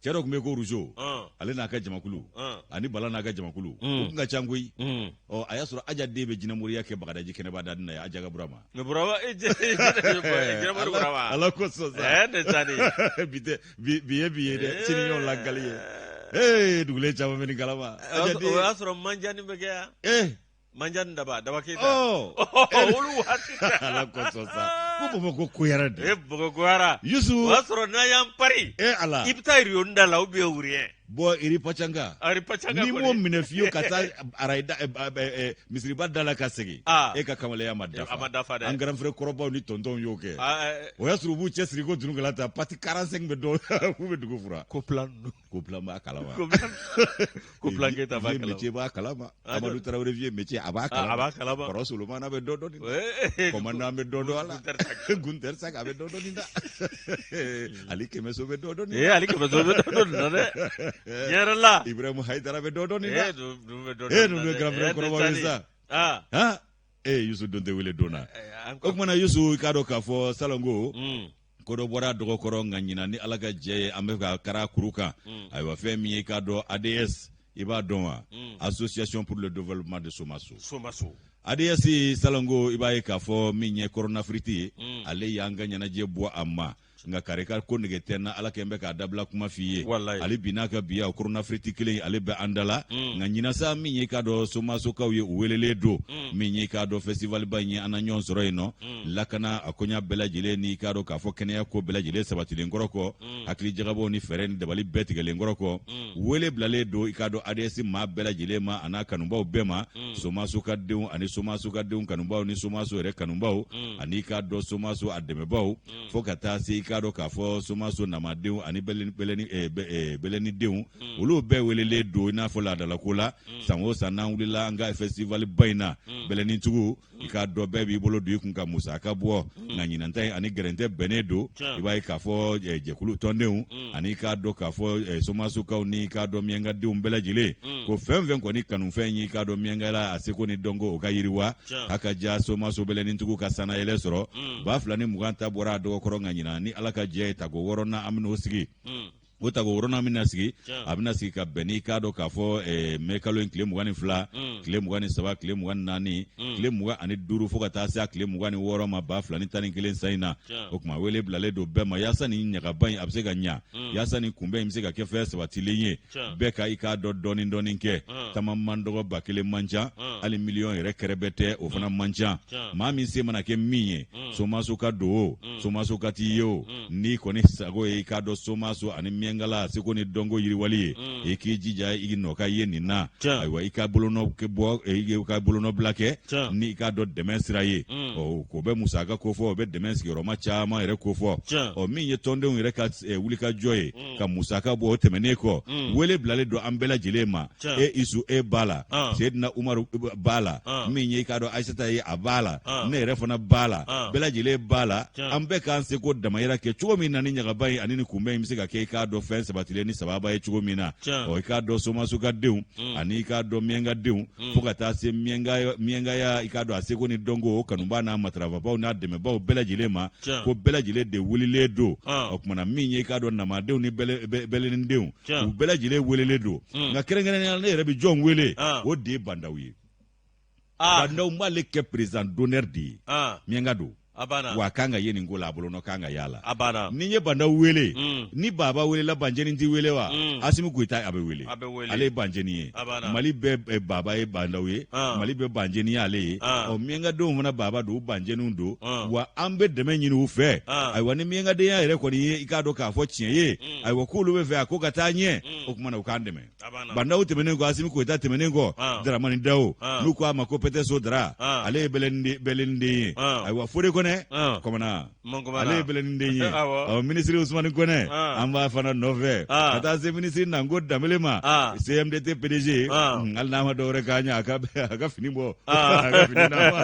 Cɛ dɔ tun bɛ yen ko Rousseau, ale n'a ka jamakulu ani Bala n'a ka jamakulu, o tun ka ca koyi. Ɔ, a y'a sɔrɔ Aja den bɛ jinɛmoriya kɛ Bagadaji kɛnɛba da na ye, Aja ka Burama.
Burama, jinɛmori Burama.
Ala ko sɔn sa.
Ne sa de.
Bi tɛ bi, bi ye bi ye dɛ, sini ɲɔgɔn lakali ye. Ee, dugulen caman bɛ nin kalama. Aja
O
den.
y'a sɔrɔ manjani bɛ kɛ yan. Manjani daba daba Keyita. Olu waati tɛ.
Ala ko sɔn sa, ko Bamakɔ koyara dɛ.
Bamakɔ koyara.
Yusu.
O y'a sɔrɔ n'an y'an pari,
E ala.
i bɛ taa Riyoni da la ou bien Wuriyɛn.
Bɔn, iri pacanga.
Ari Pacanga.
N'i m'o minɛ fiyewu ka taa arayida misiriba da la ka segin, e ka kamalenya ma dafa.
A ma dafa dɛ.
An grand frère kɔrɔbaw ni tɔntɔnw y'o kɛ.
Ah.
O y'a sɔrɔ u b'u cɛsiri ko dunukɛla ta pati 45 bɛ dɔw k'u bɛ dugu fura.
Ko plan ninnu.
Ko plan b'a kalama.
Ko plan Keyita b'a
Vieux
kalama.
métier b'a kalama.
Ah,
Amadu Tarawele, vieux métier, a b'a kalama.
A b'a kalama.
Kɔrɔ Solomana bɛ dɔ dɔn nin na. Commandant bɛ dɔ dɔn a la. Gunter Sak a bɛ dɔ dɔn nin na. Ali Kɛmɛso bɛ dɔ dɔn nin na.
Ali Kɛmɛso bɛ dɔ dɔn nin na dɛ. Tiɲɛ yɛrɛ la.
Ibrahim Haidara bɛ dɔ dɔn nin na.
Ninnu bɛ dɔ
Eh,
dɔn nin
ninnu
na
ye
dɛ.
grand frère kɔrɔbaw ye
Sani.
sa.
Ah.
Han, Yusu don tɛ wele don na.
An
O kumana, Yusu, i k'a dɔn k'a fɔ salongo ko dɔ bɔra dɔgɔkɔrɔ, nka ɲinan ni Ala ka jɛ ye, an bɛ ka kara kuru kan. Ayiwa, fɛn min ye, i k'a dɔn ADS, i b'a dɔn wa, Association pour le développement de Somaso.
Somaso.
ADS salongo, i b'a ye k'a fɔ min ye coronafiriti ye, ale y'an ka ɲɛnajɛ bɔ a ma, nka karika ko nege tɛ n na, Ala kɛ n bɛ k'a dabila kuma f'i ye.
Walayi.
Ale bi n'a ka biya, o coronafiriti kelen, ale bɛ an da la. Nka ɲinan sa, min ye i k'a dɔn Somasokaw ye, u welelen don. Min ye i k'a dɔn festivalba in ye, an na ɲɔgɔn sɔrɔ yen nɔ. Lakana a koɲa bɛɛ lajɛlen ni i k'a dɔn k'a fɔ kɛnɛya ko bɛɛ lajɛlen sabatilen kɔrɔ kɔ, hakili jagabɔw ni fɛɛrɛ ni dabali bɛɛ tigɛlen kɔrɔ kɔ, wele bilalen don i k'a dɔn ADS maa bɛɛ lajɛlen ma, a n'a kanubaw bɛɛ ma, Somaso ka denw ani Somaso ka denw kanubaw ni Somaso yɛrɛ kanubaw ani i k'a dɔn Somaso a dɛmɛbaw, fo ka taa se i k'a dɔn k'a fɔ Somaso namadenw ani bɛlɛnidenw, olu bɛɛ welelen don. I n'a fɔ laadalako la, san o san n'an wulila an ka festival ba in na, bɛlɛnintigiw, i k'a dɔn bɛɛ b'i bolo don i kun ka musaka bɔ. Nka ɲinanta in ani gɛrɛntɛ bɛnnen don. I b'a ye k'a fɔ jɛkulu tɔndenw ani i k'a dɔn k'a fɔ Somasokaw ni i k'a dɔn miyankadenw bɛɛ lajɛlen, ko fɛn fɛn kɔni kanufɛn ye i k'a dɔn miyankala a seko ni dɔnko o ka yiriwa, a ka ja Somaso bɛlɛnintigiw ka sannayɛlɛ sɔrɔ. 2020 ta bɔra a dɔgɔkɔrɔ, nka ɲinan ni Ala ka jɛ ye, tako wɔɔrɔnan an bɛn'o sigi. O tako wɔɔrɔnan bɛna sigi, a bɛna sigi ka bɛn n'i k'a dɔn k'a fɔ mɛ kalo in tile 22, tile 23, tile 24, tile 25, fo ka taa se a tile 26 ma 2011 san in na. O tuma wele bilalen don bɛɛ ma yaasa nin ɲagaba in a bɛ se ka ɲa, yaasa nin kunbɛn in bɛ se ka kɛ fɛn sabatilen ye. Bɛɛ ka i k'a dɔn dɔɔni dɔɔni kɛ. Tama man dɔgɔ, 1000 man ca, hali miliyɔn yɛrɛ kɛrɛbɛ tɛ, o fana man ca. Maa min se mana kɛ min ye, Somaso ka don o, Somaso ka t'i ye o, n'i kɔni sago ye i k'a dɔn Somaso ani Miɲankala seko ni dɔnko yiriwali ye, i k'i jija i nɔ ka ye nin na. Ayiwa, i ka bolonɔ bɔ, i ka bolonɔbila kɛ ni i k'a dɔn dɛmɛ sira ye. Ɔ k'o bɛ musaka kofɔ, o bɛ dɛmɛ sigiyɔrɔma caman yɛrɛ kofɔ. Ɔ min ye tɔndenw yɛrɛ ka wulikajɔ ye ka musaka bɔ, o tɛmɛnen kɔ, wele bilalen don an bɛɛ lajɛlen ma. E Isu, e b'a la, Seyidina Umaru b'a la, min ye i k'a dɔn Ayisata ye, a b'a la, ne yɛrɛ fana b'a la, bɛɛ lajɛlen b'a la. An bɛɛ k'an seko damayira kɛ cogo min na ni ɲagaba in ani ni kunbɛn in bɛ se ka kɛ i k'a dɔn fɛn sabatilen ni sababa ye cogo min na. Ɔ i k'a dɔn Somaso ka denw ani i k'a dɔn Miɲanka denw, fo ka taa se Miɲankaya, i k'a dɔn a seko ni dɔnko o kanubaa n'a matarafabaw n'a dɛmɛbaw bɛɛ lajɛlen ma, ko bɛɛ lajɛlen de welelen don. O tuma na min ye i k'a dɔn namadenw ni bɛlɛnindenw, u bɛɛ lajɛlen welelen don. Nka kɛrɛnkɛrɛnnenya la, ne yɛrɛ bɛ jɔn wele? O de ye Bandaw ye. Bandaw b'ale kɛ président d'honneur de ye. Miɲanka don wa, a kan ka ye nin ko la, a bolonɔ kan ka y'a la. Ni n ye Bandaw wele, ni Baba welela, Banjeni ti wele wa? Asimi Goyita, a bɛ wele, ale ye Banjeni ye. Mali bɛɛ baba ye Bandaw ye, Mali bɛɛ Banjeni ye ale ye. Ɔ Miɲankadenw fana baba don, Banjeniw don wa, an bɛ dɛmɛ ɲini u fɛ. Ayiwa, ni Miɲankadenya yɛrɛ kɔni ye i k'a dɔn k'a fɔ tiɲɛ ye, ayiwa, k'olu bɛ fɛ a ko ka taa ɲɛ, o tuma na u k'an dɛmɛ. Bandaw tɛmɛnen kɔ, Asimi Goyita tɛmɛnen kɔ, Daramani Dawo, n'u ko a ma ko Pɛtɛso Dara, ale ye bɛlɛniden ye. Ayiwa, Fode Kɔnɛ kɔmana, ale ye bɛlɛniden ye. Ɔ minisiri Usumani Kɔnɛ, an b'a fana nɔfɛ ka taa se minisiri Nango Danbele ma, CMDT PDG. Hali n'a ma dɔwɛrɛ k'a ɲɛ, a ka fini bɔ, a ka fini d'a ma,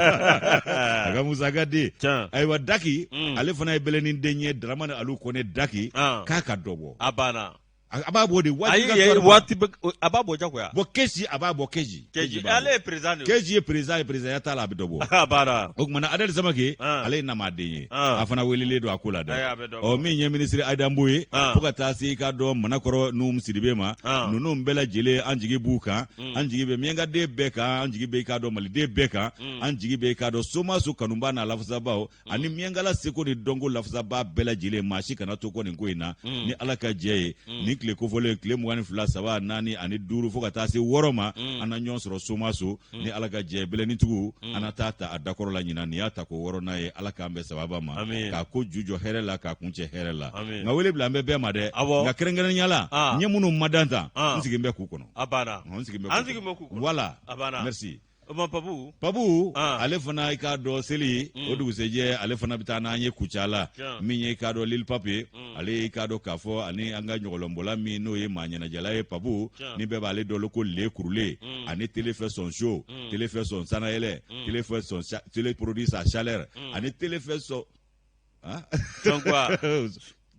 a ka musaka di. Ayiwa, Daki, ale fana ye bɛlɛniden ye. Daramani Alu Kɔnɛ Daki, k'a ka dɔ bɔ.
A banna.
A b'a bɔ de
waati ka waati, a b'a bɔ jagoya.
Bɔn, Keji, a b'a bɔ Keji.
Keji, ale ye président de
ye. Keji ye président ye, président t'a la, a bɛ dɔ bɔ.
A banna.
O tuma na Adɛli Samake, ale ye namaden ye, a fana welelen don a ko la dɛ. Ɔ min ye minisiri Ayidanbo ye, fo ka taa se i k'a dɔn Manakɔrɔ Nuhum Sidibe ma, ninnu bɛɛ lajɛlen, an jigi b'u kan. An jigi bɛ Miɲankaden bɛɛ kan, an jigi bɛ i k'a dɔn Maliden bɛɛ kan, an jigi bɛ i k'a dɔn Somaso kanubaa n'a lafasabaw ani Miɲankala seko ni dɔnko lafasabaa bɛɛ lajɛlen. Maa si kana to kɔ nin ko in na. Ni Ala ka jɛ ye, nin tile kofɔlen, tile 22, 3, 4 ani 5, fo ka taa se 6 ma, an na ɲɔgɔn sɔrɔ Somaso ni Ala ka jɛ. Bɛlɛnitigiw, an na taa ta a dakɔrɔ la ɲinan. Nin y'a ta ko wɔɔrɔnan ye. Ala k'an bɛn sababa ma, k'a ko ju jɔ hɛrɛ la, k'a kuncɛ hɛrɛ la. Nka wele bila an bɛ bɛɛ ma dɛ, nka kɛrɛnkɛrɛnnenya la, n ye minnu madan tan, n sigi bɛ k'u kɔnɔ.
A banna.
N sigi bɛ
k'u kɔnɔ.
Voilà, merci.
Papu.
Papu, ale fana, i k'a dɔn seli o dugusɛjɛ, ale fana bɛ taa n'an ye Kucala. Min ye i k'a dɔn Lil Papu ye, ale ye i k'a dɔn k'a fɔ ani an ka ɲɔgɔlɔnbɔla min n'o ye maa ɲɛnajɛla ye, Papu, ni bɛɛ b'ale dɔn ko le kurulen, ani télé fait son show, télé fait son sanayɛlɛ, télé fait son télé produit sa chaleur, ani télé fait son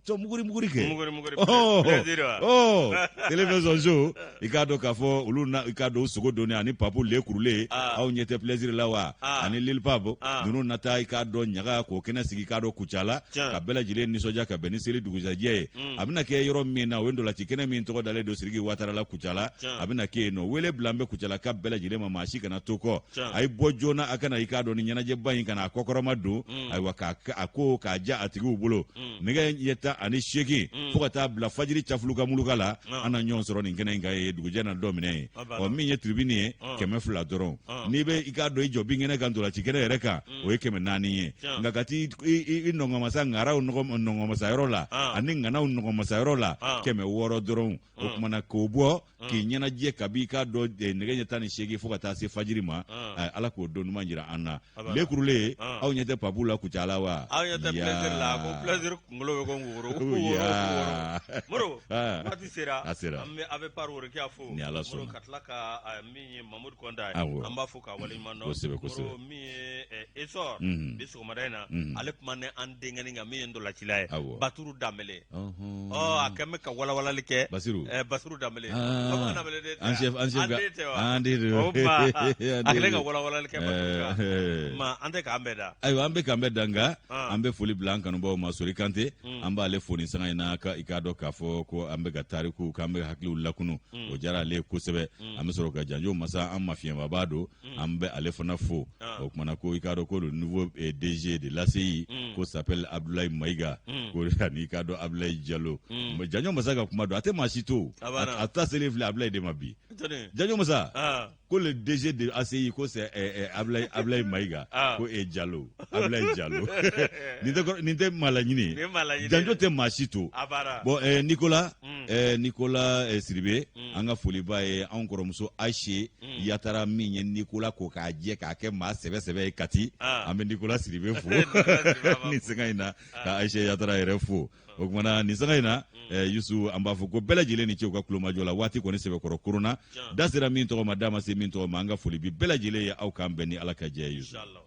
sɔn muguri muguri kɛ.
Muguri muguri.
Oh,
plaisir wa.
Oh, télé fait son show, i k'a dɔn k'a fɔ olu na, i k'a dɔn sogo donni ani Papu le kurulen. Aw ɲɛ tɛ plaisir la wa? Ani Lil Pap ninnu na taa i k'a dɔn ɲaga k'o kɛnɛ sigi i k'a dɔn Kucala, ka bɛɛ lajɛlen nisɔndiya ka bɛn ni seli dugusajɛ ye. A bɛna kɛ yɔrɔ min na, o ye ntolaci kɛnɛ min tɔgɔ dalen don Siriki Watara la Kucala, a bɛna kɛ yen nɔ. Wele bila an bɛ Kucalaka bɛɛ lajɛlen ma, maa si kana to kɔ. A ye bɔ joona, a kana i k'a dɔn ni ɲɛnajɛba in kana a kɔkɔrɔma don. Ayiwa, k'a a ko k'a ja a tigiw bolo, nɛgɛ ɲɛ 18 fo ka taa bila fajiri cafuluka muluka la, an na ɲɔgɔn sɔrɔ nin kɛnɛ in kan ye, dugujɛ na dɔ minɛ ye. Ɔ min ye tribune ye, 200 dɔrɔn. N'i bɛ i k'a dɔn i jɔ binkɛnɛ kan, ntolaci kɛnɛ yɛrɛ kan, o ye 400 ye. Nka ka t'i i nɔngɔnmasa ŋaraw nɔngɔnmasa yɔrɔ la ani ŋanaw nɔngɔnmasa yɔrɔ la, 600 dɔrɔn. O tuma na k'o bɔ k'i ɲɛnajɛ kabi i k'a dɔn nɛgɛ ɲɛ 18 fo ka taa se fajiri ma. Ala k'o don ɲuman jira an na. Le kurulen, aw ɲɛ tɛ Papu la Kucala wa?
Aw ɲɛ tɛ plaisir la? Ko plaisir kunkolo bɛ ko woro woro. Moro. Waati sera.
A sera.
An bɛ AVEPAR Worokiya fo.
Ni Ala sɔnna.
Moro, ka tila ka min ye Mamudu Kɔnta ye.
Awɔ.
An b'a fo k'a waleɲuman dɔn.
Kosɛbɛ, kosɛbɛ.
Moro, min ye Essor. Bi sɔgɔmada in na. Ale kuma ni an denkɛnin kan min ye ntolacila ye.
Awɔ.
Baturu Danbele.
Ɔhɔn.
Ɔ, a kɛn bɛ ka walawalali kɛ.
Basiru.
Basiru Danbele.
Ah.
Bamanan Danbele den tɛ
An chef, an chef
An
ka-
den tɛ wa?
an den don.
O ma,
An
a
den
kɛlen ka
don.
walawalali kɛ Basiru kan. Ma, an tɛ k'an bɛɛ da.
Ayiwa, an bɛ k'an bɛɛ da, nka
Ah.
an bɛ foli bila an kanubaw ma. Sori Kante, an b'ale fo nin sanga in na, ka i k'a dɔn k'a fɔ ko an bɛ ka tariku, k'an bɛ ka hakiliw lakunu, o diyara ale ye kosɛbɛ. An bɛ sɔrɔ ka Janjo Masa, an mafiɲɛbaba don, an bɛ ale fana fo. O kumana ko i k'a dɔn ko le nouveau DG de l'ACI ko s'appelle Abdoulaye Maïga, ko ani i k'a dɔn Abdoulaye Diallo. Janjo Masa ka kuma don, a tɛ maa si to.
A banna.
A ta selen filɛ Abdoulaye de ma bi.
Jɔnni?
Janjo Masa ko le DG de ACI ko c'est Ablaye Maïga ko e Diallo, Ablaye Diallo. Nin tɛ maa laɲini.
Nin ye maa laɲini.
Janjo tɛ maa si to.
A banna.
Bon, Nicolas Siribe, an ka foliba ye anw kɔrɔmuso Ayise Yatara min ye Nicolas ko k'a jɛ k'a kɛ maa sɛbɛ sɛbɛ ye Kati. An bɛ Nicolas Siribe fo
Nicolas Siribe, an b'a
nin sanga in na, ka Ayise Yatara yɛrɛ fo. O kumana nin sanga in na, Yusu, an b'a fɔ ko bɛɛ lajɛlen ni ce u ka kulomajɔ la. Waati kɔni sɛbɛkɔrɔ korona, da sera min tɔgɔ ma, da ma se min tɔgɔ ma, an ka foli bi bɛɛ lajɛlen ye. Aw k'an bɛn ni Ala ka jɛ ye, Yusu.
Inshallah.